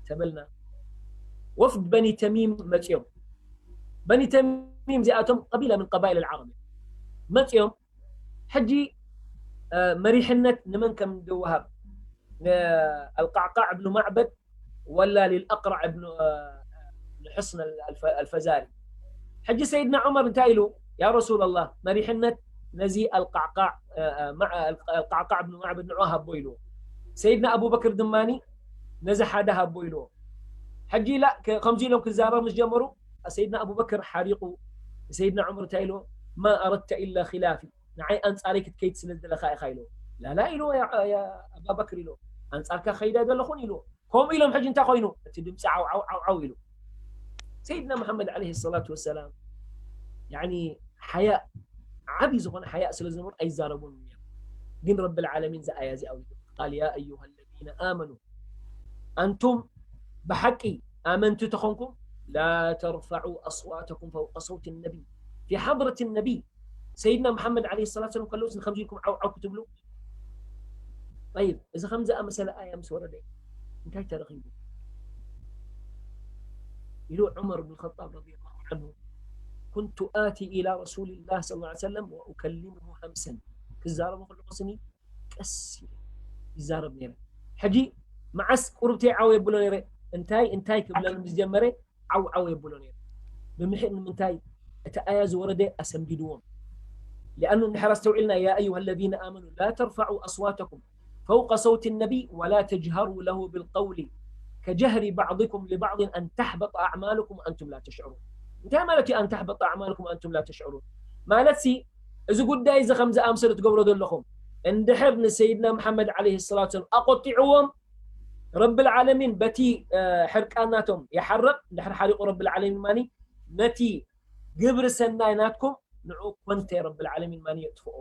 ተበልና ወፍድ በኒ ተሚም መፅኦም። በኒ ተሚም እዚኣቶም ቀቢላ ምን ቀባኢል ዓረብ መፅኦም። ሕጂ መሪሕነት ንመን ከም ዝወሃብ ኣልቃዕቃዕ እብኑ ማዕበድ ወላ ልልኣቅራዕ እብኑ ሕስን ኣልፈዛሪ። ሕጂ ሰይድና ዑመር እንታይ ኢሉ ያ ረሱላ ላህ መሪሕነት ነዚ ኣልቃዕቃዕ እብኑ ማዕበድ ንዑ ሃቦ ኢልዎ። ሰይድና ኣቡበክር ድማ ነዚ ሓደ ሃቦ ኢልዎ። ሕጂ ላ ከምዚ ኢሎም ክዛረብ ምስ ጀመሩ ሰይድና ኣቡበክር ሓሪቑ ሰይድና ዑመር እንታይ ኢልዎ ማ ኣረድተ ኢላ ኪላፊ ንዓይ ኣንጻረይ ክትከይድ ስለ ዝደለኻ ኢኻ ኢልዎ። ላላ ኢልዎ ኣባበክር ኢልዎ ኣንጻርካ ከይዳ ዘለኹን ኢልዎ። ከምኡ ኢሎም ሕጂ እንታይ ኮይኑ እቲ ድምፂ ዓው ዓው ዓው ዓው ኢሉ ሰይድና መሓመድ ዓለይሂ ሰላቱ ወሰላም ያኒ ሓያእ ዓብዪ ዝኾነ ሓያእ ስለ ዝነበሩ ኣይዛረቡን እዮም። ግን ረብል ዓለሚን ዝኣያ እዚ ኣውሪዱ ቃል ያ ኣዩሃ ለዚነ ኣመኑ ኣንቱም ብሓቂ ኣመንቲ ተኾንኩም ላ ተርፈዑ ኣስዋተኩም ፈውቀ ሰውቲ ነቢይ ፊ ሓድረት ነቢይ ሰይድና መሓመድ ዓለይሂ ሰላቱ ወሰላም ከለውስ ንከምዚ ኢልኩም ዓው ዓው ክትብሉ طيب እዚ ከም ዝኣመሰለ ኣያ ምስ ወረደ እንታይ ተረኺቡ ኢሉ ዑመር ብን ኸጣብ ረዲየላሁ ዐንሁ ኩንቱ ኣቲ ኢላ ረሱልላህ ሰለላሁ ዐለይሂ ወሰለም ወኡከሊሙሁ ሀምሰን ክዛረቦ ከለኹ ስኒ ቀስ ኢለ ይዛረብ ነይረ ሕጂ መዓስ ቁርብተይ ዓው የብሎ ነይረ እንታይ እንታይ ክብለኒ ምስ ጀመረ ዓው ዓው የብሎ ነይሩ ብምሕር ንምንታይ እቲ ኣያ ዝወረደ ኣሰንቢድዎም لأنه እንድሕር ኣስተውዒልና يا أيها الذين آمنوا لا ترفعوا أصواتكم فوق صوت النبي ولا تجهروا له بالقول كجهر بعضكم لبعض أن تحبط أعمالكم وأنتم لا تشعرون እንታይ ማለት እዩ أن تحبط أعمالكم وأنتم لا تشعرون ማለት ሲ እዚ ጉዳይ እዚ ከም ዝኣምሰሉ ትገብሮ ዘለኹም እንድሕር ንሰይድና መሓመድ ዓለይሂ ሰላቱ ወሰላም ኣቆጢዕዎም ረብል ዓለሚን በቲ ሕርቃናቶም ይሓርቕ። ድሕሪ ሓሪቑ ረብል ዓለሚን ማኒ ነቲ ግብሪ ሰናይ ናትኩም ንዑ ኮንተ ረብል ዓለሚን ማኒ የጥፍኦ፣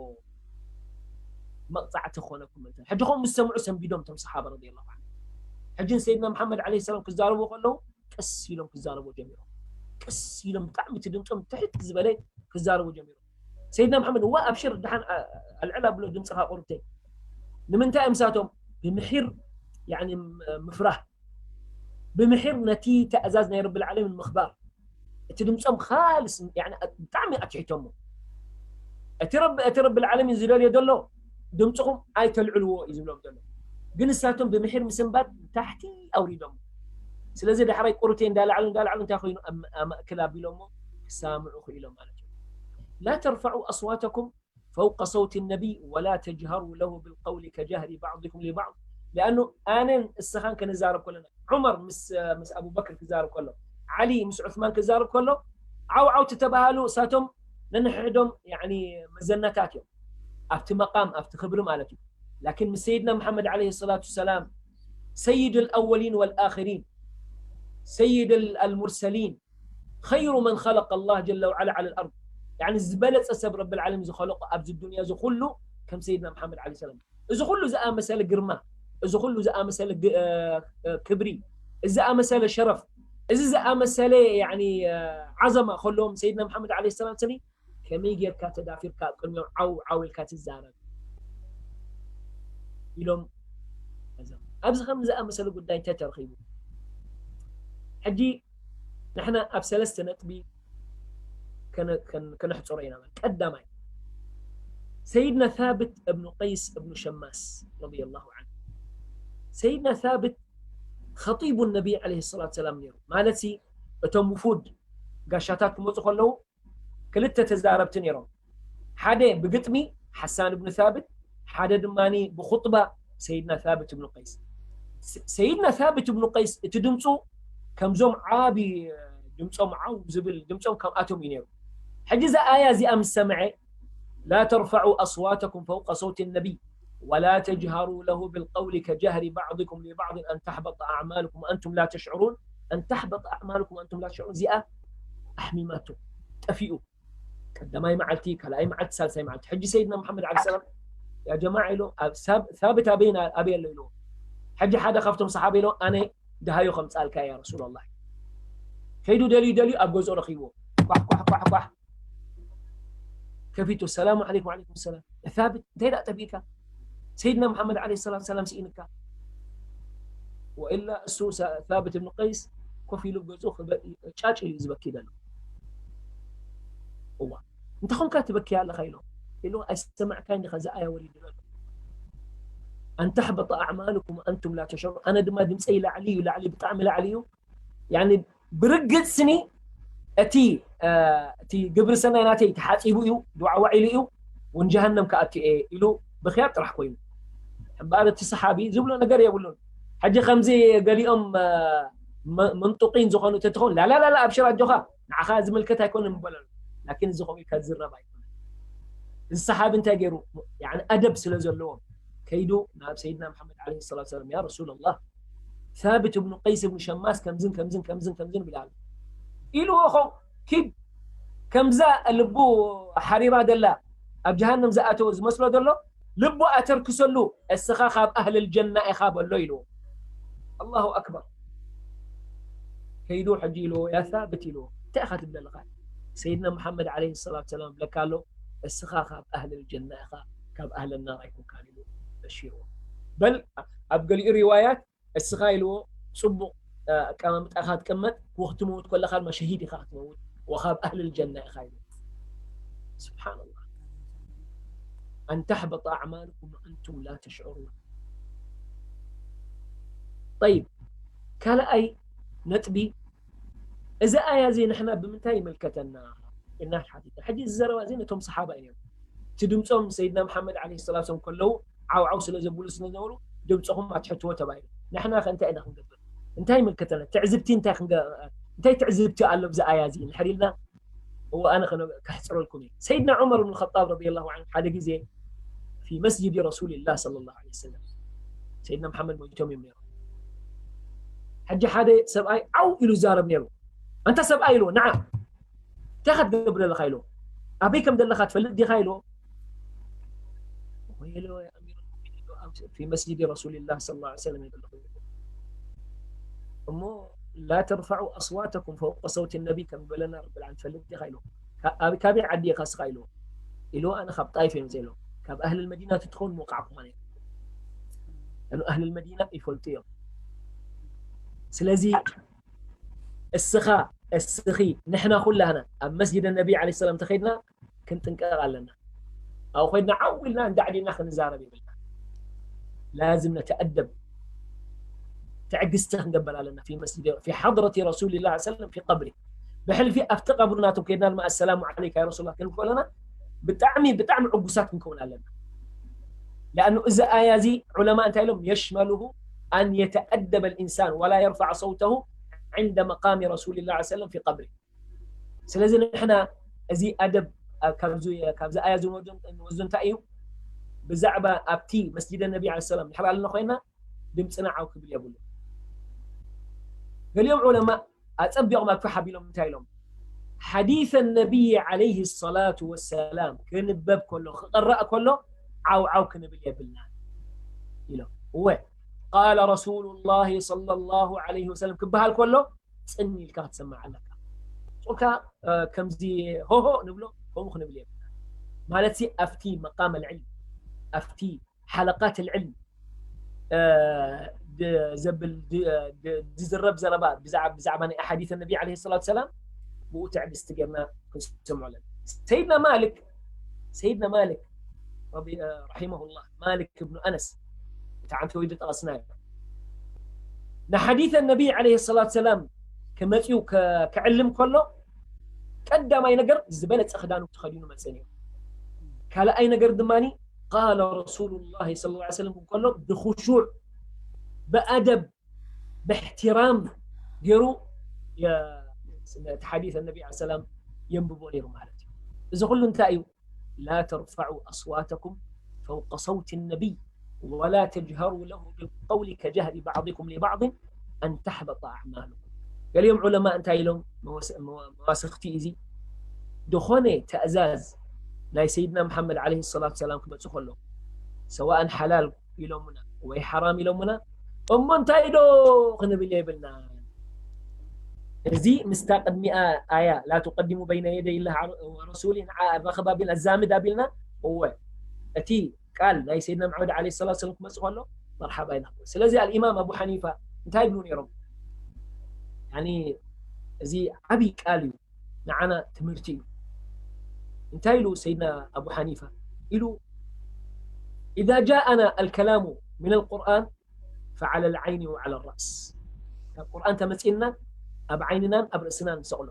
መቕፃዕቲ ክኾነኩም። ሕጂ ኹም ምስ ሰምዑ ሰንቢዶም እቶም ሰሓባ ረዲየላሁ ዐንሁ። ሕጂ ንሰይድና መሓመድ ዓለይሂ ሰላም ክዛረቡ ከለዉ ቀስ ኢሎም ክዛረቡ ጀሚሮም። ቀስ ኢሎም ብጣዕሚ እቲ ድምፆም ትሕት ዝበለ ክዛረቡ ጀሚሮም። ሰይድና መሓመድ እዋ ኣብሽር ደሓን ኣልዕል ኣብሎ ድምፅኻ ቁርብተይ። ንምንታይ እዮም ሳቶም ብምሒር ምፍራህ ብምሒር ነቲ ትእዛዝ ናይ ረብል ዓለሚን ምኽባር። እቲ ድምፆም ካልስ ብጣዕሚ ኣትሒቶሞ። እቲ ረቢ እቲ ረብል ዓለሚን ዝደልዮ ዘሎ ድምፅኹም ኣይተልዕልዎ እዩ ዝብሎም ዘሎ። ግን እሳቶም ብምሒር ምስንባድ ታሕቲ ኣውሪዶም። ስለዚ ዳሕራይ ቁርቴ እንዳላዕሉ እንዳላዕሉ እንታይ ኮይኑ ኣማእክል ኣቢሎሞ ክሳምዑ ክኢሎም ማለት እዩ። لا ترفعوا أصواتكم فوق صوت النبي ولا تجهروا له بالقول كجهر بعضكم لبعض لأنه ኣነን እስኻን ክንዛረብ ከለና ዑመር ምስ ምስ ኣቡበክር ክዛረብ ከሎ ዓሊ ምስ ዑስማን ክዛረብ ከሎ ዓው ዓው ተተባሃሉ እሳቶም ነንሕዶም يعني መዘናታት እዮም ኣብቲ መቃም ኣብቲ ክብሪ ማለት እዩ። لكن ምስ ሰይድና መሓመድ عليه الصلاة والسلام سيد الأولين والآخرين سيد المرسلين خير من خلق الله جل وعلا على الأرض يعني ዝበለፀ ሰብ ረብል ዓለሚን ዝኸለቆ ኣብዚ ዱንያ እዚ ኩሉ ከም ሰይድና መሓመድ عليه السلام እዚ ኩሉ ዝኣመሰለ ግርማ እዚ ኩሉ ዝኣመሰለ ክብሪ እዚ ዝኣመሰለ ሸረፍ እዚ ዝኣመሰለ يعني ዓዘማ ከለዎም ሰይድና መሓመድ عليه السلام ስኒ ከመይ ጌርካ ተዳፊርካ ኣብ ቅድሚኦም ዓው ዓው ኢልካ ትዛረብ ኢሎም። ኣብዚ ከም ዝኣመሰለ ጉዳይ እንታይ ተረኺቡ? ሕጂ ንሕና ኣብ ሰለስተ ነጥቢ ከነሕፅሮ ኢና። ቀዳማይ ሰይድና ሳብት እብኑ ቀይስ እብኑ ሸማስ ረዲየላሁ ዐንሁ። ሰይድና ሳብት ኸጢቡ ነቢይ ዓለይሂ ሰላቱ ሰላም ነይሩ። ማለት ሲ እቶም ውፉድ ጋሻታት ክመፁ ከለዉ ክልተ ተዛረብቲ ነይሮም። ሓደ ብግጥሚ ሓሳን እብኑ ሳብት፣ ሓደ ድማ ብኹጥባ ሰይድና ሳብት እብኑ ቀይስ። ሰይድና ሳብት እብኑ ቀይስ እቲ ድምፁ ከምዞም ዓቢ ድምፆም ዓው ዝብል ድምፆም ከምኣቶም እዩ ነይሩ። ሕጂ እዛ ኣያ እዚኣ ምስ ሰምዐ لا ترفعوا أصواتكم فوق صوت النبي ولا تجهروا له بالقول كجهر بعضكم لبعض أن تحبط أعمالكم وأنتم لا تشعرون أن تحبط أعمالكم وأنتم لا تشعرون እዚኣ ኣሕሚማቶ ጠፊኡ ቀዳማይ መዓልቲ ካልኣይ መዓልቲ ሳልሳይ መዓልቲ ሕጂ ሰይድና መሓመድ ዓለ ሰላም ያ ጀማዓ ኢሎ ሳብት ኣበይ ኣበይ ኣሎ ኢልዎ ሕጂ ሓደ ካብቶም ሰሓባ ኢሎ ኣነ ደሃዮ ከምፃልካ ያ ረሱላላ ከይዱ ደልዩ ደልዩ ኣብ ገዝኦ ረኪብዎ ኳሕ ኳሕ ኳሕ ኳሕ ከፊቱ ሰላሙ ዓለይኩም ዓለይኩም ሰላም ሳብት እንታይ ደኣ ጠፊእካ ሰይድና መሓመድ ዓለይሂ ሰላቱ ሰላም ስኢንካ ወኢላ እሱ ሳብት እብን ቀይስ ኮፍ ኢሉ ገጹ ጫጭ እዩ ዝበኪ ዘሎ እዋ እንተ ኾንካ ትበኪ ኣለኻ ኢሎ ኢሎ ኣይሰማዕካይ እንዲኻ እዚ ኣያ ወሪዱ ዘሎ أن تحبط أعمالكم وأنتم لا تشعرون ኣነ ድማ ድምፀይ ላዕሊ እዩ ላዕሊ ብጣዕሚ ላዕሊ እዩ ያኒ ብርግፅ ስኒ እቲ እቲ ግብሪ ሰናይ ናተይ ተሓፂቡ እዩ ድዓ ዋዒሉ እዩ ውን ጀሃነም ከኣቱ እየ ኢሉ ብክያት ጥራሕ ኮይኑ እምበኣር እቲ ሰሓቢ ዝብሎ ነገር የብሉን ሕጂ ከምዚ ገሊኦም መንጡቂን ዝኾኑ ተትኸውን ላላላላ ኣብሽር ኣጆኻ ንዓኻ ዝምልከት ኣይኮነ ምበለሉ ላኪን እዚ ከምኡ ኢልካ ዝረብ ኣይኮነ እዚ ሰሓቢ እንታይ ገይሩ ኣደብ ስለ ዘለዎም ከይዱ ናብ ሰይድና መሓመድ ለ ሰላት ሰላም ያ ረሱላላህ ሳብት እብኑ ቀይስ እብኑ ሸማስ ከምዝን ከምዝን ከምዝን ከምዝን ብላሉ ኢልዎ ኸው ኪድ ከምዛ ልቡ ሓሪራ ደላ ኣብ ጀሃንም ዝኣተወ ዝመስሎ ዘሎ ልቡ ኣተርክሰሉ እስኻ ካብ ኣህልል ጀና ኢኻ በሎ ኢልዎ ኣላሁ ኣክበር ከይዱ ሕጂ ኢልዎ ያ ሳብት ኢልዎ እንታይ ኢኻ ትብል ኣለኻ ሰይድና መሓመድ ለ ሰላት ሰላም ብለካ ኣሎ እስኻ ካብ ኣህልል ጀና ኢኻ ካብ ኣህልል ናር ኣይኮንካን ኢሉ በሺርዎ በል ኣብ ገሊኡ ሪዋያት እስኻ ኢልዎ ፅቡቕ ኣቀማምጣ ኢኻ ትቅመጥ ወቅቲ መውት ከለኻ ድማ ሸሂድ ኢኻ ክትመውት ወኻብ ኣህል ጀና ኢኻ ኢሉ ስብሓንላህ أن تحبط أعمالكم وأنتم لا تشعرون طيب ካልኣይ ነጥቢ እዚ ኣያ እዚ ንሕና ብምንታይ ይምልከተና ኢልና ሓቲትና ሕጂ እዚ ዘረባ እዚ ነቶም ሰሓባ እዮም እቲ ድምፆም ሰይድና መሓመድ ለ ሰላት ሰላም ከለዉ ዓውዓው ስለ ዘብሉ ስለ ዝነበሩ ድምፅኹም ኣትሕትዎ ተባሂሉ ንሕና ከ እንታይ ኢና ክንገብር እንታይ ይምልከተና ትዕዝብቲ እንታይ ክንገ እንታይ ትዕዝብቲ ኣሎ ብዚ ኣያ እዚ እንድሕር ኢልና እዎ ኣነ ከሕፅረልኩም እየ ሰይድና ዑመር ብን ኸጣብ ረዲ ላሁ ዓንሁ ሓደ ግዜ ፊ መስጅድ ረሱልላህ صለ ላሁ ለ ወሰለም ሰይድና መሓመድ ሞይቶም እዮም ነይሮም ሕጂ ሓደ ሰብኣይ ዓው ኢሉ ይዛረብ ነይሩ። ኣንታ ሰብኣይ ኢልዎ፣ ንዓ እንታይ ኢኻ ትገብር ዘለኻ ኢልዎ። ኣበይ ከም ዘለኻ ትፈልጥ ዲኻ ኢልዎ። ወይ ኢልዎ፣ ያ ኣሚር ሙእሚኒን ኢልዎ፣ ኣብ ፊ መስጂድ ረሱልላህ ሰለላሁ ዐለይሂ ወሰለም እየ ዘለኹ። እሞ ላ ተርፈዑ ኣስዋተኩም ፈውቀ ሰውቲ ነቢ ከም ዝበለና ረብል ዓለሚን ትፈልጥ ዲኻ ኢልዎ። ካብ ኣበይ ዓዲ ኢኻ እስኻ ኢልዎ። ኢልዎ ኣነ ካብ ጣይፍ እየ መፅእ ኢልዎ። ካብ ኣህልል መዲና ትትኸውን ምወቃዕኩማ ነይሩ። ኣኑ ኣህልል መዲና ይፈልጡ እዮም። ስለዚ እስኻ እስኺ ንሕና ኩላህና ኣብ መስጂድ ነቢ ዓለይሂ ሰላም ተኸይድና ክንጥንቀቕ ኣለና። ኣብ ኮይድና ዓው ኢልና እንዳዕዲና ክንዛረብ ይብልና። ላዝም ነተኣደብ ትዕግስቲ ክንገበር ኣለና። ፊ መስጂድ ፊ ሓድረቲ ረሱልላህ ሰለም ፊ ቀብሪ ብሕልፊ ኣብቲ ቀብሪ ናቶም ከይድና ድማ ኣሰላሙ ዓለይካ ያ ረሱላ ክንብል ከለና ብጣዕሚ ብጣዕሚ ዕጉሳት ክንከውን ኣለና። ለኣኑ እዚ ኣያ እዚ ዑለማ እንታይ ኢሎም የሽመልሁ ኣን የተኣደበ ልኢንሳን ወላ የርፋዕ ሰውተሁ ዕንደ መቃሚ ረሱልላህ ሰለም ፊ ቀብሪ። ስለዚ ንሕና እዚ ኣደብ ካብዚ ኣያ እዚ ንወስዶ እንታይ እዩ? ብዛዕባ ኣብቲ መስጂደ ነቢ ዓለይሂ ሰላም ንሕር ኣለና ኮይና ድምፅና ዓው ክብል የብሉ። ገሊኦም ዑለማ ኣፀቢቖም ኣክፋሕ ኣቢሎም እንታይ ኢሎም? ሓዲሰ ነቢይ ዓለይሂ ሰላቱ ወሰላም ክንበብ ከሎ ክቕራእ ከሎ ዓው ዓው ክንብል የብልና ኢሎም። እወ ቃለ ረሱሉላሂ ሰለላሁ ዓለይሂ ወሰለም ክበሃል ከሎ ፅን ኢልካ ክትሰማዕ ኣለካ። ቁርካ ከምዚ ሆሆ ንብሎ ከምኡ ክንብል የብልና ማለት ሲ ኣብቲ መቃም ልዕልም ኣብቲ ሓለቃት ልዕልም ዘብል ዝዝረብ ዘረባ ብዛዕባ ናይ ኣሓዲት ነቢ ዓለይሂ ሰላቱ ሰላም ብኡ ትዕግስቲ ጌርና ክንሰምዖ ኣለና። ሰይድና ማልክ ሰይድና ማልክ ረሒመሁላህ ማልክ እብኑ ኣነስ እቲ ዓንተ ወይዲ ጠቐስናዮ ንሓዲት ነቢ ዓለይሂ ሰላቱ ሰላም ክመፅኡ ክዕልም ከሎ ቀዳማይ ነገር ዝበለፀ ክዳኑ ተኸዲኑ መፀ ነይሩ። ካልኣይ ነገር ድማ ቃለ ረሱሉላሂ ሰለላሁ ዐለይሂ ወሰለም ክብል ከሎ ብኹሹዕ ብኣደብ ብእሕትራም ገይሩ እቲ ሓዲስ ነቢ ዐለይሂ ሰላም የንብቦ ነይሩ ማለት እዩ። እዚ ኩሉ እንታይ እዩ? لا ترفعوا أصواتكم فوق صوت النبي ولا تجهروا له بالقول كجهر بعضكم لبعض أن تحبط أعمالكم። ገሊኦም ዑለማ እንታይ ኢሎም መዋስኽቲ እዚ ዝኾነ ትእዛዝ ናይ ሰይድና መሓመድ ዓለይሂ ሰላቱ ሰላም ክመፅእ ከሎ ሰዋእን ሓላል ኢሎምና ወይ ሓራም ኢሎምና እሞ እንታይ ዶ ክንብል የብልና። እዚ ምስታ ቅድሚኣ ኣያ ላ ትቀድሙ በይነ የደይ ላ ረሱሊ ንዓ ረኸብ ኣቢልና ዛምድ ኣቢልና እወ እቲ ቃል ናይ ሰይድና መሓመድ ዓለይሂ ሰላቱ ሰላም ክመፅእ ከሎ መርሓባ ኢና። ስለዚ ኣልኢማም ኣቡ ሓኒፋ እንታይ ይብሉ ነይሮም? ያኒ እዚ ዓብይ ቃል እዩ። ንዓና ትምህርቲ እዩ። እንታይ ኢሉ ሰይድና ኣቡ ሓኒፋ ኢሉ إذا جاءنا الكلام من القرآن فعلى العين وعلى الرأس ካብ ቁርኣን ተመፅእና ኣብ ዓይንናን ኣብ ርእስናን ንሰቕሎ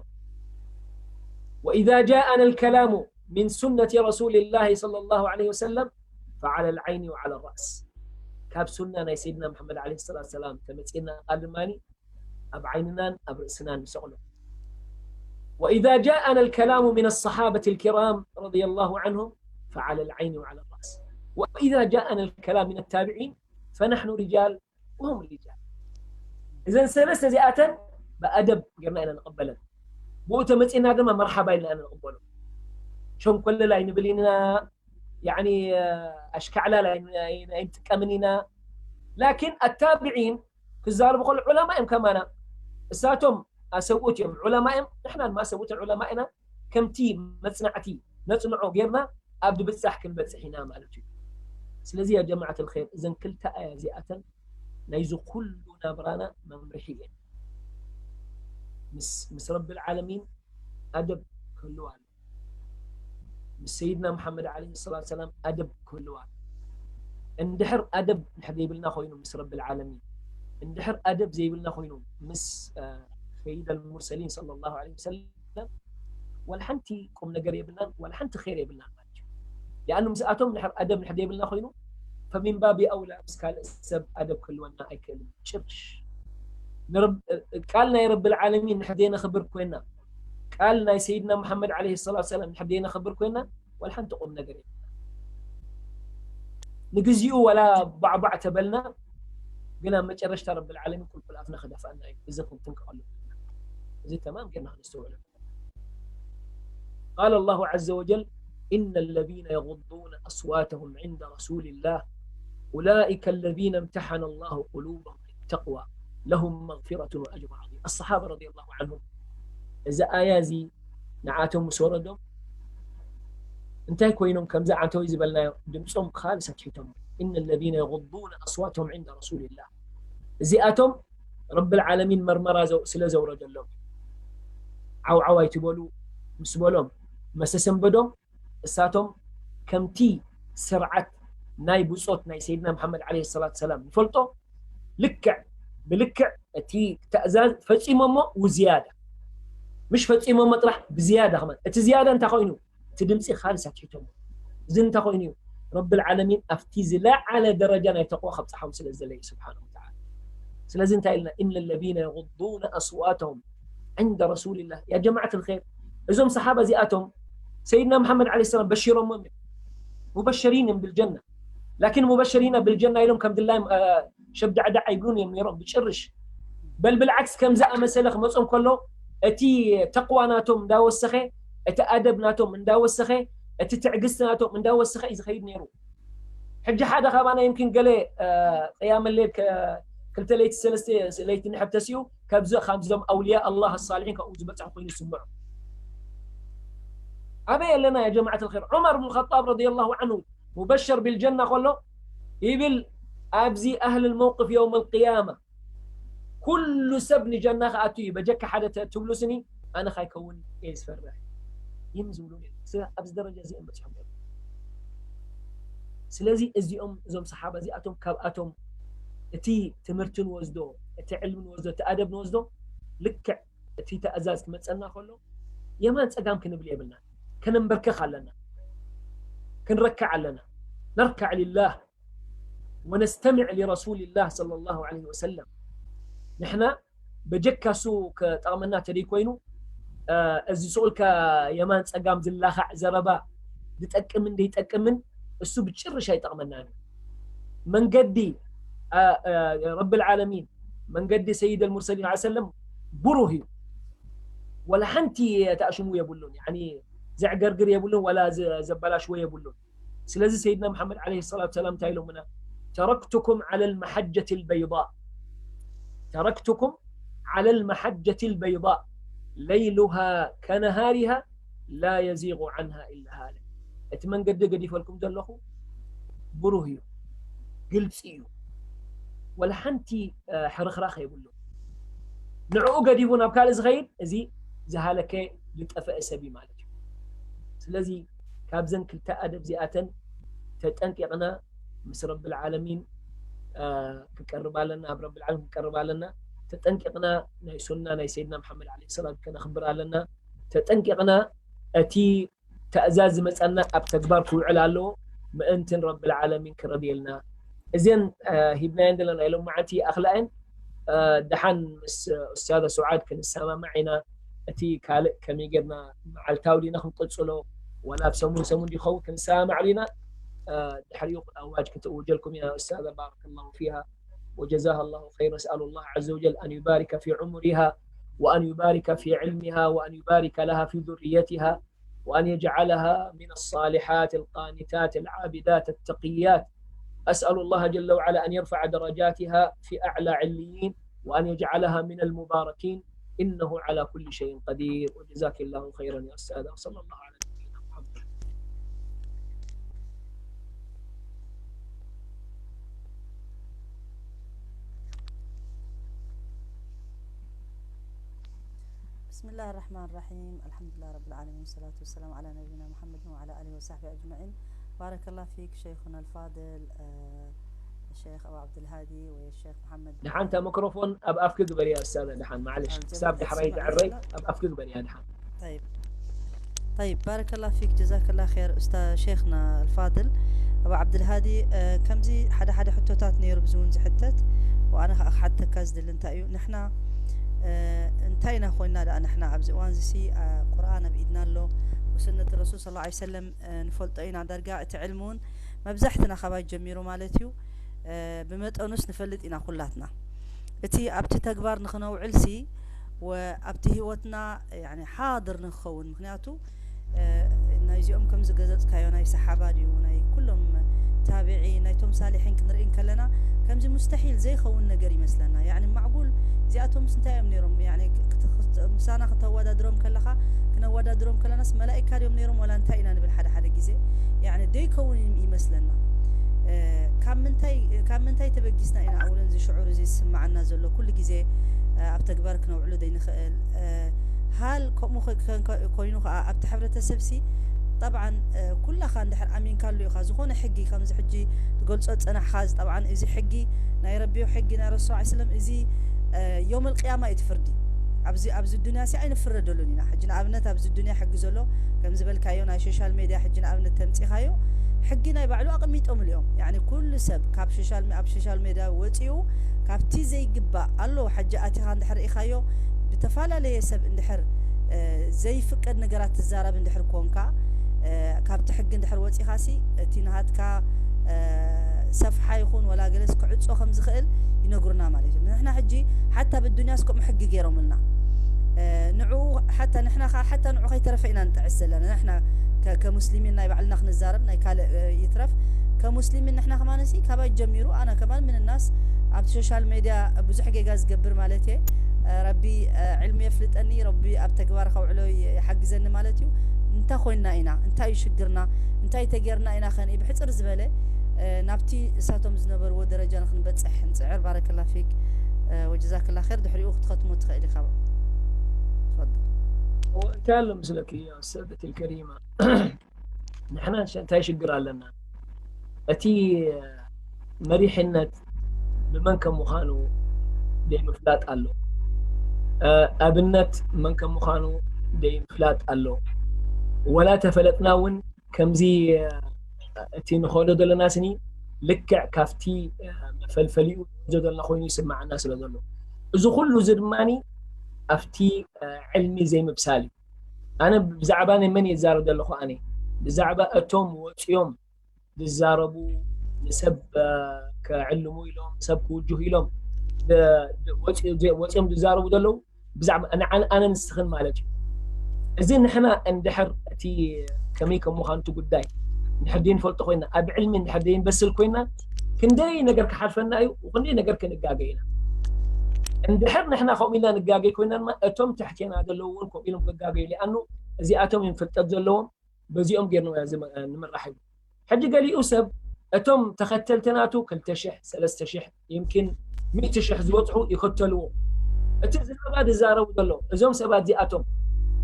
وإذا جاءنا الكلام من سنة رسول الله صلى الله عليه وسلم فعلى العين وعلى الرأس ካብ ሱና ናይ ሰይድና መሓመድ ዓለይሂ ሰላቱ ሰላም ተመፅእና ቃል ድማ ኣብ ዓይንናን ኣብ ርእስናን ንሰቕሎ وإذا جاءنا الكلام من الصحابة الكرام رضي الله عنهم فعلى العين وعلى الرأس وإذا جاءنا الكلام من التابعين فنحن رجال وهم رجال እዘን ሰለስተ እዚኣተን ብኣደብ ጌርና ኢና ንቕበለን ብኡ ተመፂና ድማ መርሓባ ኢልና ኢና ንቕበሎ ሸንኮለል ኣይንብል ኢና ያኒ ኣሽካዕላል ኣይንጥቀምን ኢና ላኪን ኣታብዒን ክዛረቡ ከሎ ዑለማ እዮም ከማና እሳቶም ኣሰብኡት እዮም ዑለማ እዮም ንሕና ድማ ኣሰብኡትን ዑለማ ኢና ከምቲ መፅናዕቲ ነፅንዖ ጌርና ኣብ ድብፃሕ ክንበፅሕ ኢና ማለት እዩ ስለዚ ያ ጀማዓት ልር እዘን ክልተ ኣያ እዚኣተን ናይዚ ኩሉ ናብራና መምርሒ እየን ምስ ረቢ ልዓለሚን ኣደብ ክህልዋ ኣሎ ምስ ሰይድና መሓመድ ዓለይሂ ሰላቱ ሰላም ኣደብ ክህልዋ ኣሎ እንድሕር ኣደብ እንድሕር ዘይብልና ኮይኑ ምስ ረቢ ልዓለሚን እንድሕር ኣደብ ዘይብልና ኮይኑ ምስ ሰይድ ኣልሙርሰሊን صلى الله عليه وسلم ወላ ሓንቲ ቁም ነገር የብልናን ወላ ሓንቲ ር የብልናን ማለት እዩ ያኣኑ ምስኣቶም ድሕር ኣደብ ድሕር ዘይብልና ኮይኑ ፈሚንባቢ ኣውላ ምስ ካልእ ሰብ ኣደብ ክህልወና ኣይክእልን ጭርሽ ቃል ናይ ረቢ ልዓለሚን ንሕር ዘይነኽብር ኮይና ቃል ናይ ሰይድና መሓመድ ዓለይሂ ሰላቱ ሰላም ንሕር ዘይነኽብር ኮይና ወላ ሓንቲ ቁም ነገር የብልና ንግዚኡ ወላ ባዕባዕ ተበልና ግን ኣብ መጨረሽታ ረብል ዓለሚን ቁልቁል ኣፍና ክደፍኣና እዩ። እዚ ክንጥንቀቐሉ ኣለና። እዚ ተማም ጌርና ክነስተውዕሎ። قال الله عز وجل: إن الذين يغضون أصواتهم عند رسول الله أولئك الذين امتحن الله قلوبهم للتقوى لهم مغفرة وأجر عظيم. الصحابة رضي الله عنهم እዚ ኣያ እዚ ንዓቶም ምስ ወረዶም እንታይ ኮይኖም ከምዚ ዓንተዊ ዝበልናዮ ድምፆም ካልስ ኣትሒቶም إن الذين يغضون أصواتهم عند رسول الله እዚኣቶም ረብል ዓለሚን መርመራ ስለ ዘውረደሎም ዓውዓው ኣይትበሉ ምስ በሎም መሰሰንበዶም እሳቶም ከምቲ ስርዓት ናይ ብጾት ናይ ሰይድና መሓመድ ዓለይሂ ሰላቱ ሰላም ይፈልጦ ልክዕ ብልክዕ እቲ ተእዛዝ ፈጺሞሞ ውዝያዳ ምሽ ፈጺሞሞ ጥራሕ ብዝያዳ ከማን እቲ ዝያዳ እንታይ ኮይኑ እቲ ድምፂ ካልስ ኣትሒቶሞ እዚ እንታይ ኮይኑ እዩ ረብል ዓለሚን ኣብቲ ዝለዓለ ደረጃ ናይ ተቕዋ ከብፅሓም ስለ ዝደለየ ስብሓን ወተዓላ ስለዚ እንታይ ኢልና إن الذين يغضون أصواتهم عند رسول الله يا جماعة الخير እዞም ሰሓባ እዚኣቶም ሰይድና መሓመድ ዓለይሂ ሰላም በሺሮሞም እዮም ሙበሸሪን እዮም ብልጀና ላኪን ሙበሸሪና ብልጀና ኢሎም ከም ድላዮም ሸብዳዕዳዕ ኣይብሉን እዮም ነይሮም ብጭርሽ በል ብልዓክስ ከም ዝኣመሰለ ክመፆም ከሎ እቲ ተቕዋ ናቶም እንዳወሰኸ እቲ ኣደብ ናቶም እንዳወሰኸ እቲ ትዕግስቲ ናቶም እንዳወሰኸ እዩ ዝኸይድ ነይሩ ሕጂ ሓደ ካባና يمكن ገለ ቅያም ሌል ክልተ ለይቲ ሰለስተ ለይቲ ንሕብ ተሲኡ ካብዚ ካብዞም ኣውልያ ኣላህ ሳልሒን ካብኡ ዝበፅሐ ኮይኑ ይስምዑ ኣበይ ኣለና ያ ጀማዓት ልር ዑመር ብን ኸጣብ ረዲ ላሁ ዓንሁ ሙበሸር ቢልጀና ከሎ ይብል ኣብዚ ኣህል መውቅፍ የውም ልቅያማ ኩሉ ሰብ ንጀና ክኣቱ እዩ በጀካ ሓደ ትብሉስኒ ኣነ ካይከውን እየ ዝፈርሕ ይም ዝብሉ ኣብዚ ደረጃ እዚኦም በፅሖም እዮም ስለዚ እዚኦም እዞም ሰሓባ እዚኣቶም ካብኣቶም እቲ ትምህርቲ ንወስዶ እቲ ዕልሚ ንወስዶ እቲ ኣደብ ንወስዶ ልክዕ እቲ ተእዛዝ ክመፀና ከሎ የማን ፀጋም ክንብል የብልና ከነንበርከኽ ኣለና ክንረክዕ ኣለና ነርካዕ ሊላህ ወነስተሚዕ ሊረሱልላህ صلى الله عليه وسلم ንሕና በጀካ እሱ ከጠቕመና ተደይ ኮይኑ እዚ ስኡልካ የማን ፀጋም ዝላኻዕ ዘረባ ዝጠቅምን ዘይጠቅምን እሱ ብጭርሽ ኣይጠቕመናን እዩ መንገዲ ረቢ ልዓለሚን መንገዲ ሰይድ ልሙርሰሊን ሰለም ብሩህ እዩ ወላ ሓንቲ ተኣሽሙ የብሉን ዘዕገርግር የብሉን ወላ ዘበላሽዎ የብሉን ስለዚ ሰይድና መሓመድ ዓለይሂ ሰላቱ ሰላም እንታይ ኢሎምና ተረክቱኩም ዓለ ልመሓጀት ልበይዳ ተረክቱኩም ዓለ ልመሓጀት ልበይዳ ለይሉሃ ከነሃሪሃ ላ የዚጉ ዓንሃ ኢላ ሃለ እቲ መንገዲ ገዲፈልኩም ዘለኹ ብሩህ እዩ ግልፂ እዩ ወላ ሓንቲ ሕርኽራኽ የብሉ ንዕኡ ገዲፉ ናብ ካልእ ዝኸይድ እዚ ዝሃለከ ዝጠፈአ ሰብ እዩ ማለት እዩ ስለዚ ካብዘን ክልተ ኣደብ እዚኣተን ተጠንቂቕና ምስ ረቢ ልዓለሚን ክቀርብ ኣለና ኣብ ረቢ ልዓለሚን ክቀርብ ኣለና ተጠንቂቕና ናይ ሱና ናይ ሰይድና መሓመድ ዓለ ሰላም ከነኽብር ኣለና ተጠንቂቕና እቲ ተእዛዝ ዝመፀና ኣብ ተግባር ክውዕል ኣለዎ ምእንትን ረቢ ልዓለሚን ክረድየልና እዘን ሂብናየን ዘለና ኢሎም መዓልቲ ኣኽላእን ደሓን ምስ ኡስታዘ ስዓድ ክንሰማማዕ ኢና እቲ ካልእ ከመይ ጌርና መዓልታዊ ዲና ክንቅፅሎ ወላ ኣብ ሰሙን ሰሙን ይኸውን ክንሰማማዕሉ ኢና ድሕሪኡ ኣዋጅ ክትእውጀልኩም ኢና ኡስታዘ ባረከ ላሁ ፊሃ وجزاها الله خير نسأل الله عز وجل أن يبارك في عمرها وأن يبارك في علمها وأن يبارك لها في ذريتها وأن يجعلها من الصالحات القانتات العابدات التقيات أسأل الله جل وعلا أن يرفع درجاتها في أعلى عليين وأن يجعلها من المباركين إنه على كل شيء قدير وجزاك الله خيرا يا أستاذة وصلى الله على نبينا محمد بسم الله الرحمن الرحيم الحمد لله رب العالمين والصلاة والسلام على نبينا محمد وعلى آله وصحبه أجمعين بارك الله فيك شيخنا الفاضل الشيخ أبو عبد الهادي والشيخ محمد دحان تا ميكروفون أب أفكي قبريا أستاذة دحان معلش ساب دحري دعري أب أفكي قبريا دحان طيب طيب بارك الله فيك جزاك الله خير أستاذ شيخنا الفاضل أبو عبد الهادي ከምዚ ሓደ ሓደ ሕቶታት ነይሩ ብዚ እውን ዝሕተት وأنا ክሓተካ ዝደሊ እንታይ እዩ ንሕና እንታይ ኢና ኮይና ደኣ ንሕና ኣብዚ እዋን እዚ ቁርኣን ኣብ ኢድና ኣሎ وسنة الرسول صلى الله عليه وسلم ንፈልጦ ኢና ዳርጋ እቲ ዕልሚ እውን መብዛሕትና ካባይ ጀሚሩ ማለት እዩ ብመጠኑስ ንፈልጥ ኢና ኩላትና። እቲ ኣብቲ ተግባር ንኽነውዕልሲ ወኣብቲ ህይወትና ሓድር ንክኸውን፣ ምክንያቱ ናይዚኦም ከም ዝገለጽካዮ ናይ ሰሓባ ድዩ ናይ ኩሎም ታቢዒ ናይቶም ሳሊሒን ክንርኢ ከለና ከምዚ ሙስተሒል ዘይኸውን ነገር ይመስለና። ያኒ ማዕጉል እዚኣቶምስ እንታይ እዮም ነይሮም? ያኒ ምሳና ክተወዳድሮም ከለኻ ክነወዳድሮም ከለናስ መላኢካ ድዮም ነይሮም ወላ እንታይ ኢና ንብል ሓደ ሓደ ግዜ። ያኒ ደይከውን ይመስለና። ካብ ምንታይ ካብ ምንታይ ተበጊስና ኢና ኣውለን እዚ ሽዑር እዚ ዝስምዓና ዘሎ ኩሉ ግዜ ኣብ ተግባር ክነውዕሎ ዘይንኽእል? ሃል ከምኡ ኮይኑ ከዓ ኣብቲ ሕብረተሰብ ሲ ጠብዓን ኩላኻ እንድሕር ኣሚንካሉ ኢኻ ዝኾነ ሕጊ ከምዚ ሕጂ ትገልጾ ዝጸናሕኻ እዚ ጠብዓን እዚ ሕጊ ናይ ረቢዮ ሕጊ ናይ ረሱል ዓ ስለም እዚ ዮም ልቅያማ እዩ ትፍርዲ። ኣብዚ ኣብዚ ዱንያ ሲ ኣይንፍረደሉን ኢና። ሕጂ ንኣብነት ኣብዚ ዱንያ ሕጊ ዘሎ ከም ዝበልካዮ ናይ ሶሻል ሜድያ ሕጂ ንኣብነት ተምጺኻዮ ሕጊ ናይ ባዕሉ ኣቐሚጦምሉ እዮም። ያኒ ኩሉ ሰብ ካብ ሶሻል ኣብ ሶሻል ሜድያ ወጺኡ ካብቲ ዘይግባእ ኣሎ ሕጂ ኣቲኻ እንድሕር ኢኻዮ ብተፈላለየ ሰብ እንድሕር ዘይፍቀድ ነገራት ትዛረብ እንድሕር ኮንካ ካብቲ ሕጊ እንድሕር ወጺኻ ሲ እቲ ናሃትካ ሰፍሓ ይኹን ወላ ገለስ ክዕጾ ከም ዝኽእል ይነግሩና ማለት እዩ። ንሕና ሕጂ ሓታ ብዱንያስ ከምኡ ሕጊ ገይሮምልና ንዕኡ ሓታ ንሕና ከዓ ሓታ ንዑ ከይተረፈ ኢና ንጥዕስ ዘለና። ንሕና ከሙስሊሚን ናይ ባዕልና ክንዛረብ ናይ ካልእ ይትረፍ ከሙስሊሚን ንሕና ከማነሲ ካባይ ጀሚሩ ኣነ ከማን ምንናስ ኣብቲ ሶሻል ሜድያ ብዙሕ ጌጋ ዝገብር ማለት እየ። ረቢ ዕልሚ የፍልጠኒ፣ ረቢ ኣብ ተግባር ከውዕሎ ይሓግዘኒ ማለት እዩ። እንታይ ኮይና ኢና? እንታይ እዩ ሽግርና? እንታይ ተጌርና ኢና ከንኢ ብሕፅር ዝበለ ናብቲ እሳቶም ዝነበርዎ ደረጃ ንክንበፅሕ ንፅዕር። ባረከላ ፊክ ወጀዛክላ ር ድሕሪኡ ክትኸትሞ ትኽእል ኢኻ። እንታይ ኣሎ ምስለኪ ሰበት ልከሪማ ንሕና እንታይ ሽግር ኣለና? እቲ መሪሕነት ብመን ከም ምዃኑ ደይምፍላጥ ኣሎ። ኣብነት መን ከም ምዃኑ ደይምፍላጥ ኣሎ። ወላ ተፈለጥና እውን ከምዚ እቲ ንኸዶ ዘለና ስኒ ልክዕ ካብቲ መፈልፈሊኡ ንወስዶ ዘለና ኮይኑ ይስምዓና ስለ ዘሎ እዚ ኩሉ እዚ ድማ ኣብቲ ዕልሚ ዘይምብሳል እዩ። ኣነ ብዛዕባ ናይ መን እየ ዝዛረብ ዘለኹ? ኣነ ብዛዕባ እቶም ወፂኦም ዝዛረቡ ንሰብ ክዕልሙ ኢሎም ሰብ ክውጅሁ ኢሎም ወፂኦም ዝዛረቡ ዘለዉ ብዛዕባ ኣነ ንስኽን ማለት እዩ። እዚ ንሕና እንድሕር እቲ ከመይ ከም ምዃኑ እቲ ጉዳይ እንድሕር ዘይንፈልጦ ኮይና ኣብ ዕልሚ እንድሕር ዘይንበስል ኮይና ክንደይ ነገር ክሓልፈና እዩ፣ ክንደይ ነገር ክንጋገ ኢና። እንድሕር ንሕና ከምኡ ኢልና ንጋገ ኮይና ድማ እቶም ትሕቴና ዘለዉ እውን ከምኡ ኢሎም ክጋገዩ ሊኣኑ እዚኣቶም እዮም ፍልጠት ዘለዎም በዚኦም ጌርና ንምራሕ እዩ። ሕጂ ገሊኡ ሰብ እቶም ተኸተልቲ ናቱ ክልተ ሽሕ ሰለስተ ሽሕ ይምኪን ሚእቲ ሽሕ ዝበፅሑ ይኸተልዎ። እቲ ዘረባ ዝዛረቡ ዘለዉ እዞም ሰባት እዚኣቶም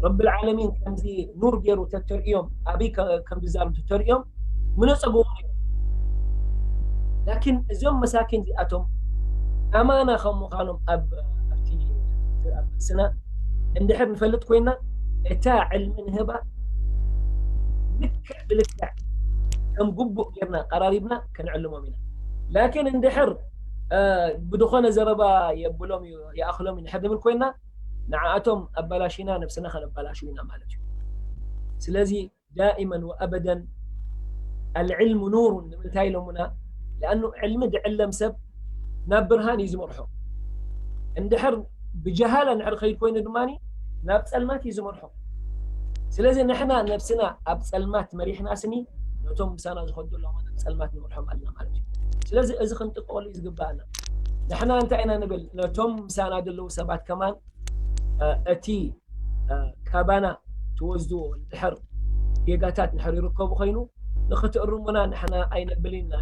ረብል ዓለሚን ከምዚ ኑር ገይሩ ተተርእዮም ኣበይ ከም ዝዛረቡ ተተርእዮም ምነፀግዎም እዮም። ላኪን እዞም መሳኪን እዚኣቶም ኣማና ከም ምዃኖም ኣብ ኣብቲ ኣብ ርእስና እንድሕር ንፈልጥ ኮይና እታ ዕልሚ ንህባ ልክዕ ብልክዕ ከም ግቡእ ጌርና ቀራሪብና ክንዕልሞም ኢና። ላኪን እንድሕር ብድኾነ ዘረባ የብሎም እዩ ይኣኽሎም እዩ ንሕር ንብል ኮይና ንዓኣቶም ኣባላሽና ነብስና ከነባላሽው ኢና ማለት እዩ። ስለዚ ዳኢመን ወኣበደን ኣልዕልሙ ኑሩን ንምንታይ ኢሎምና? ለኣኑ ዕልሚ ድዕለም ሰብ ናብ ብርሃን እዩ ዝመርሖ። እንድሕር ብጀሃላ እንድሕር ኸይድ ኮይኑ ድማ ናብ ፀልማት እዩ ዝመርሖ። ስለዚ ንሕና ነብስና ኣብ ፀልማት መሪሕና ስኒ ነቶም ምሳና ዝኸዱ ኣለዉ ናብ ፀልማት ንመርሖም ኣለና ማለት እዩ። ስለዚ እዚ ክንጥቀሉ እዩ ዝግባኣና። ንሕና እንታይ ኢና ንብል? ነቶም ምሳና ዘለዉ ሰባት ከማን እቲ ካባና ትወስድዎ እንድሕር ጌጋታት እንድሕር ይርከቡ ኮይኑ ንክትእርሙና ንሕና ኣይነብልን ኢና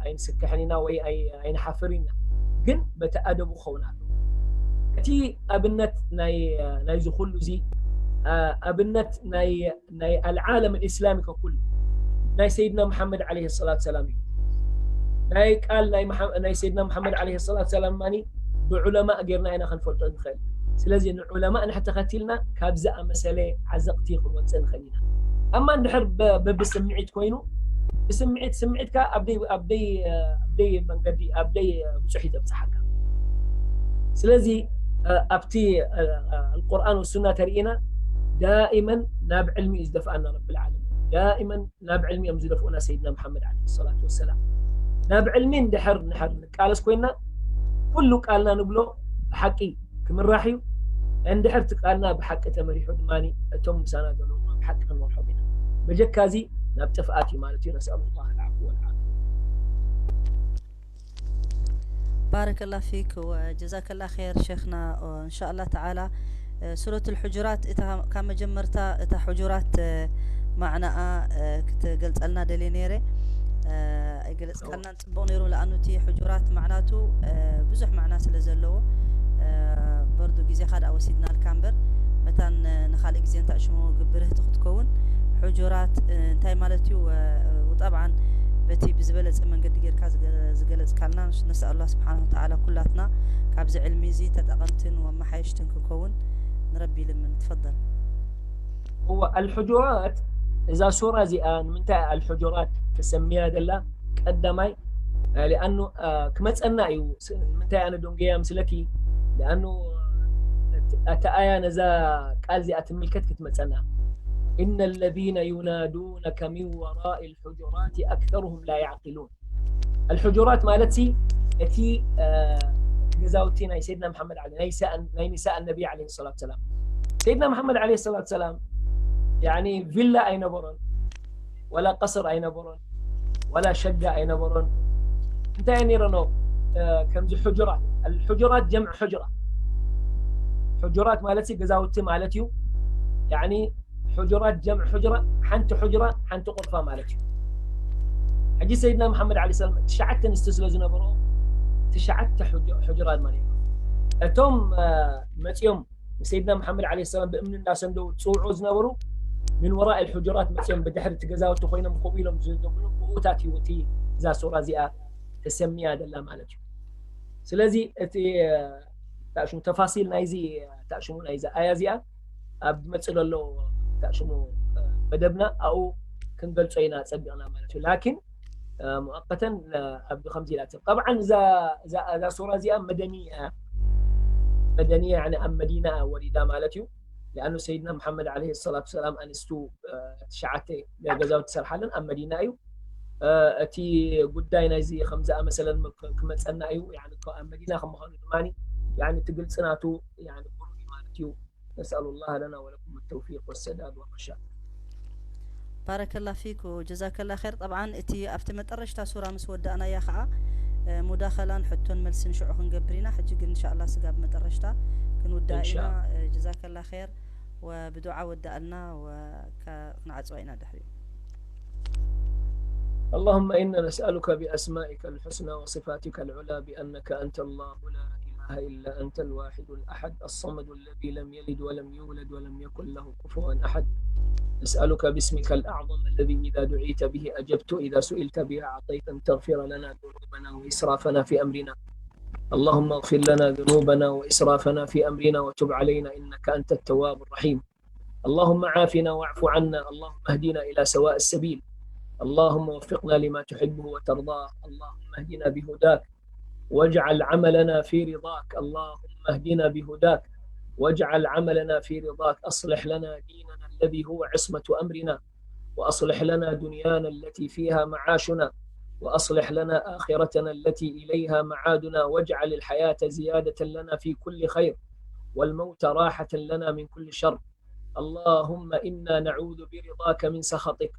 ኣይንስክሕን ኢና ወይ ኣይንሓፍር ኢና። ግን በቲ ኣደቡ ክኸውን ኣሎ። እቲ ኣብነት ናይዚ ኩሉ እዚ ኣብነት ናይ ናይ ኣልዓለም ልእስላሚ ከኩል ናይ ሰይድና መሓመድ ዓለይሂ ሰላት ሰላም እዩ። ናይ ቃል ናይ ሰይድና መሓመድ ዓለይሂ ሰላት ሰላም ማኒ ብዑለማእ ጌርና ኢና ክንፈልጦ ንኽእል። ስለዚ ንዑለማእ ንሕተኸቲልና ካብ ዝኣመሰለ ዓዘቕቲ ክንወፅእ ንኽእል ኢና። ኣማ እንድሕር በብስምዒት ኮይኑ ብስምዒት ስምዒትካ ኣብደይ መንገዲ ኣብደይ ብዙሕ እዩ ዘብፅሓካ። ስለዚ ኣብቲ ኣልቁርኣን ወሱና ተርእና ዳኢመን ናብ ዕልሚ እዩ ዝደፍኣና ረብል ዓለሚን። ዳኢመን ናብ ዕልሚ እዮም ዝደፍኡና ሰይድና መሓመድ ዓለይሂ ሰላቱ ወሰላም። ናብ ዕልሚ እንድሕር ንድሕር ንቃለስ ኮይና፣ ኩሉ ቃልና ንብሎ ብሓቂ ክምራሕ እዩ። እንድሕር እቲ ቃልና ብሓቂ ተመሪሑ ድማ፣ እቶም ምሳና ዘለዉ ብሓቂ ክንመርሖም ኢና። በጀካ እዚ ናብ ጥፍኣት እዩ ማለት እዩ። ነስኣሉ ላህ ኣልዓፍወ ወልዓፍያ። ባረከላ ፊክ ወጀዛከላ ኸይር ሸይኽና። እንሻኣላ ተዓላ ሱረቱል ሑጁራት እታ ካብ መጀመርታ እታ ሑጁራት ማዕናኣ ክትገልጸልና ደልየ ነይረ። ኣይገለጽካልናን ጽቡቕ ነይሩ። ለኣኑ እቲ ሑጁራት ማዕናቱ ብዙሕ ማዕና ስለ ዘለዎ በርዱ ግዜኻ ደኣ ወሲድናልካ እምበር መታን ንኻልእ ግዜ እንታይ ሽሙ ግብርህቲ ክትከውን። ሑጁራት እንታይ ማለት እዩ? ጠብዓን በቲ ብዝበለጸ መንገዲ ጌርካ ዝገለጽካልና፣ ነስኣል ኣላህ ስብሓነሁ ወተዓላ ኩላትና ካብዚ ዕልሚ እዚ ተጠቐምትን ወመሓየሽትን ክንከውን ንረቢ ይልምን። ትፈደል። እወ፣ ኣልሑጁራት፣ እዛ ሱራ እዚኣ ንምንታይ ኣልሑጁራት ተሰምያ ዘላ? ቀዳማይ ሊኣኑ ክመጸና እዩ። ንምንታይ ኣነ ዶንገያ ምስለኪ? ሊኣኑ እቲ ኣያ ነዛ ቃል እዚኣ ትምልከት ክትመጸና። إن الذين ينادونك من وراء الحجرات أكثرهم لا يعقلون. ኣልሑጁራት ማለት ሲ እቲ ገዛውቲ ናይ ሰይድና መሓመድ ዓሊ ናይ ኒሳእ ነቢ ዓለ ሰላት ሰላም። ሰይድና መሓመድ ዓለ ሰላት ሰላም ያኒ ቪላ ኣይነበሮን፣ ወላ ቀስር ኣይነበሮን፣ ወላ ሸጋ ኣይነበሮን። እንታይ ነይረኖ? ከምዚ ሕጁራት፣ ኣልሑጁራት ጀምዕ ሕጁራ። ሕጁራት ማለት ሲ ገዛውቲ ማለት እዩ። ያኒ ሕጁራት ጀምዕ ሕጁራ፣ ሓንቲ ሕጁራ ሓንቲ ቁርፋ ማለት እዩ። ሕጂ ሰይድና መሓመድ ዓለ ሰላም ትሽዓተ ኣንስቲ ስለ ዝነበሮ ትሽዓተ ሕጁራት ማለት እዩ። እቶም መፂኦም ንሰይድና መሓመድ ዓለ ሰላም ብእምኒ እንዳሰንደው ዝፅውዑ ዝነበሩ ምን ወራእ ሕጁራት መፅኦም ብድሕሪ እቲ ገዛውቲ ኮይኖም ከምኡ ኢሎም ዝደብሉ ብኡታት እዩ እቲ እዛ ሱራ እዚኣ ተሰሚያ ደላ ማለት እዩ። ስለዚ እቲ ታሽሙ ተፋሲል ናይዚ ታሽሙ ናይዚ ኣያ እዚኣ ኣብ መጽእ ዘሎ ታሽሙ መደብና ኣብኡ ክንገልጾ ኢና ጸቢቕና ማለት እዩ። ላኪን ሙኣቀተን ኣብዚ ከምዚ ኢላ ትብል። ጠብዓን እዛ እዛ እዛ ሱራ እዚኣ መደንያ እያ። መደንያ ያኒ ኣብ መዲና እያ ወሪዳ ማለት እዩ። ሊኣኑ ሰይድና መሓመድ ዓለይሂ ሰላቱ ሰላም ኣንስቱ ትሽዓተ ገዛውቲ ዝሰርሓለን ኣብ መዲና እዩ። እቲ ጉዳይ ናይዚ ከም ዝኣመሰለን ክመፀና እዩ። ያኒ ኣብ መዲና ከም ምዃኑ ድማ ያኒ እቲ ግልፂ ናቱ ያኒ ብሩህ እዩ ማለት እዩ። نسأل الله لنا ولكم التوفيق والسداد والرشاد. ባረከላ ፊክ ወጀዛከላ ኸይር። ጠብዓን እቲ ኣብቲ መጠረሽታ ሱራ ምስ ወዳእናያ ኸዓ ሙዳኸላን ሕቶን መልስን ሽዑ ክንገብር ኢና። ሕጂ ግን እንሻኣላ ስጋብ መጠረሽታ ክንውዳእ ኢና። ጀዛከላ ኸይር ወብዱዓ ወዳእልና ወክንዓፅዋ ኢና ድሕሪኡ። اللهم إنا نسألك بأسمائك الحسنى وصفاتك العلى بأنك أنت الله لا إله إلا أنت الواحد الأحد الصمد الذي لم يلد ولم يولد ولم يكن له كفوا أحد. نسألك باسمك الأعظم الذي إذا دعيت به أجبت، إذا سئلت به أعطيت، أن تغفر لنا ذنوبنا وإسرافنا في أمرنا. اللهم اغفر لنا ذنوبنا وإسرافنا في أمرنا وتب علينا إنك أنت التواب الرحيم. اللهم عافنا واعف عنا، اللهم اهدنا إلى سواء السبيل، اللهم وفقنا لما تحبه وترضاه، اللهم اهدنا بهداك واجعل عملنا في رضاك، اللهم اهدنا بهداك واجعل عملنا في رضاك، أصلح لنا ديننا الذي هو عصمة أمرنا، وأصلح لنا دنيانا التي فيها معاشنا، وأصلح لنا آخرتنا التي إليها معادنا، واجعل الحياة زيادة لنا في كل خير، والموت راحة لنا من كل شر. اللهم إنا نعوذ برضاك من سخطك،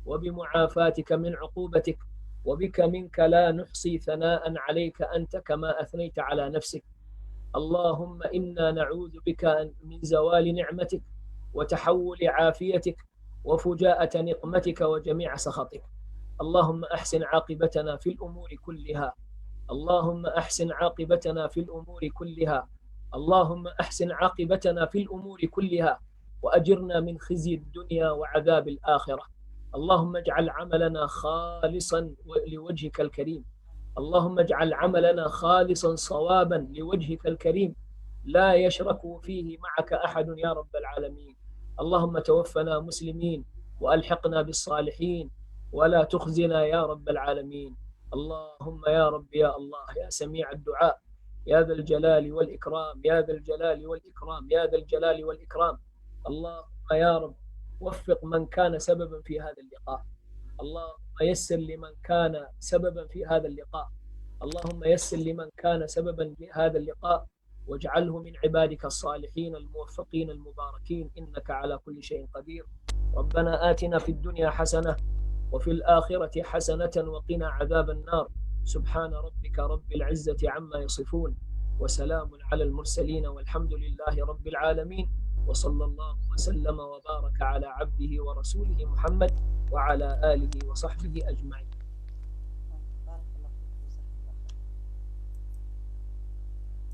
وبمعافاتك من عقوبتك، وبك منك لا نحصي ثناء عليك أنت كما أثنيت على نفسك. اللهم إنا نعوذ بك من زوال نعمتك، وتحول عافيتك، وفجاءة نقمتك وجميع سخطك. اللهم أحسن عاقبتنا في الأمور كلها. اللهم أحسن عاقبتنا في الأمور كلها. اللهم أحسن عاقبتنا في الأمور كلها، وأجرنا من خزي الدنيا وعذاب الآخرة. اللهم اجعل عملنا خالصا لوجهك الكريم. اللهم اجعل عملنا خالصا صوابا لوجهك الكريم، لا يشرك فيه معك أحد يا رب العالمين. اللهم توفنا مسلمين وألحقنا بالصالحين، ولا تخزنا يا رب العالمين. اللهم يا رب يا الله يا سميع الدعاء، يا ذا الجلال والإكرام، يا ذا الجلال والإكرام، يا ذا الجلال والإكرام. اللهم يا رب وفق من كان سببا في هذا اللقاء. اللهم يسر لمن كان سببا في هذا اللقاء. اللهم يسر لمن كان سببا في هذا اللقاء، واجعله من عبادك الصالحين الموفقين المباركين، إنك على كل شيء قدير. ربنا آتنا في الدنيا حسنة وفي الآخرة حسنة وقنا عذاب النار. سبحان ربك رب العزة عما يصفون، وسلام على المرسلين، والحمد لله رب العالمين، وصلى الله وسلم وبارك على عبده ورسوله محمد وعلى آله وصحبه أجمعين.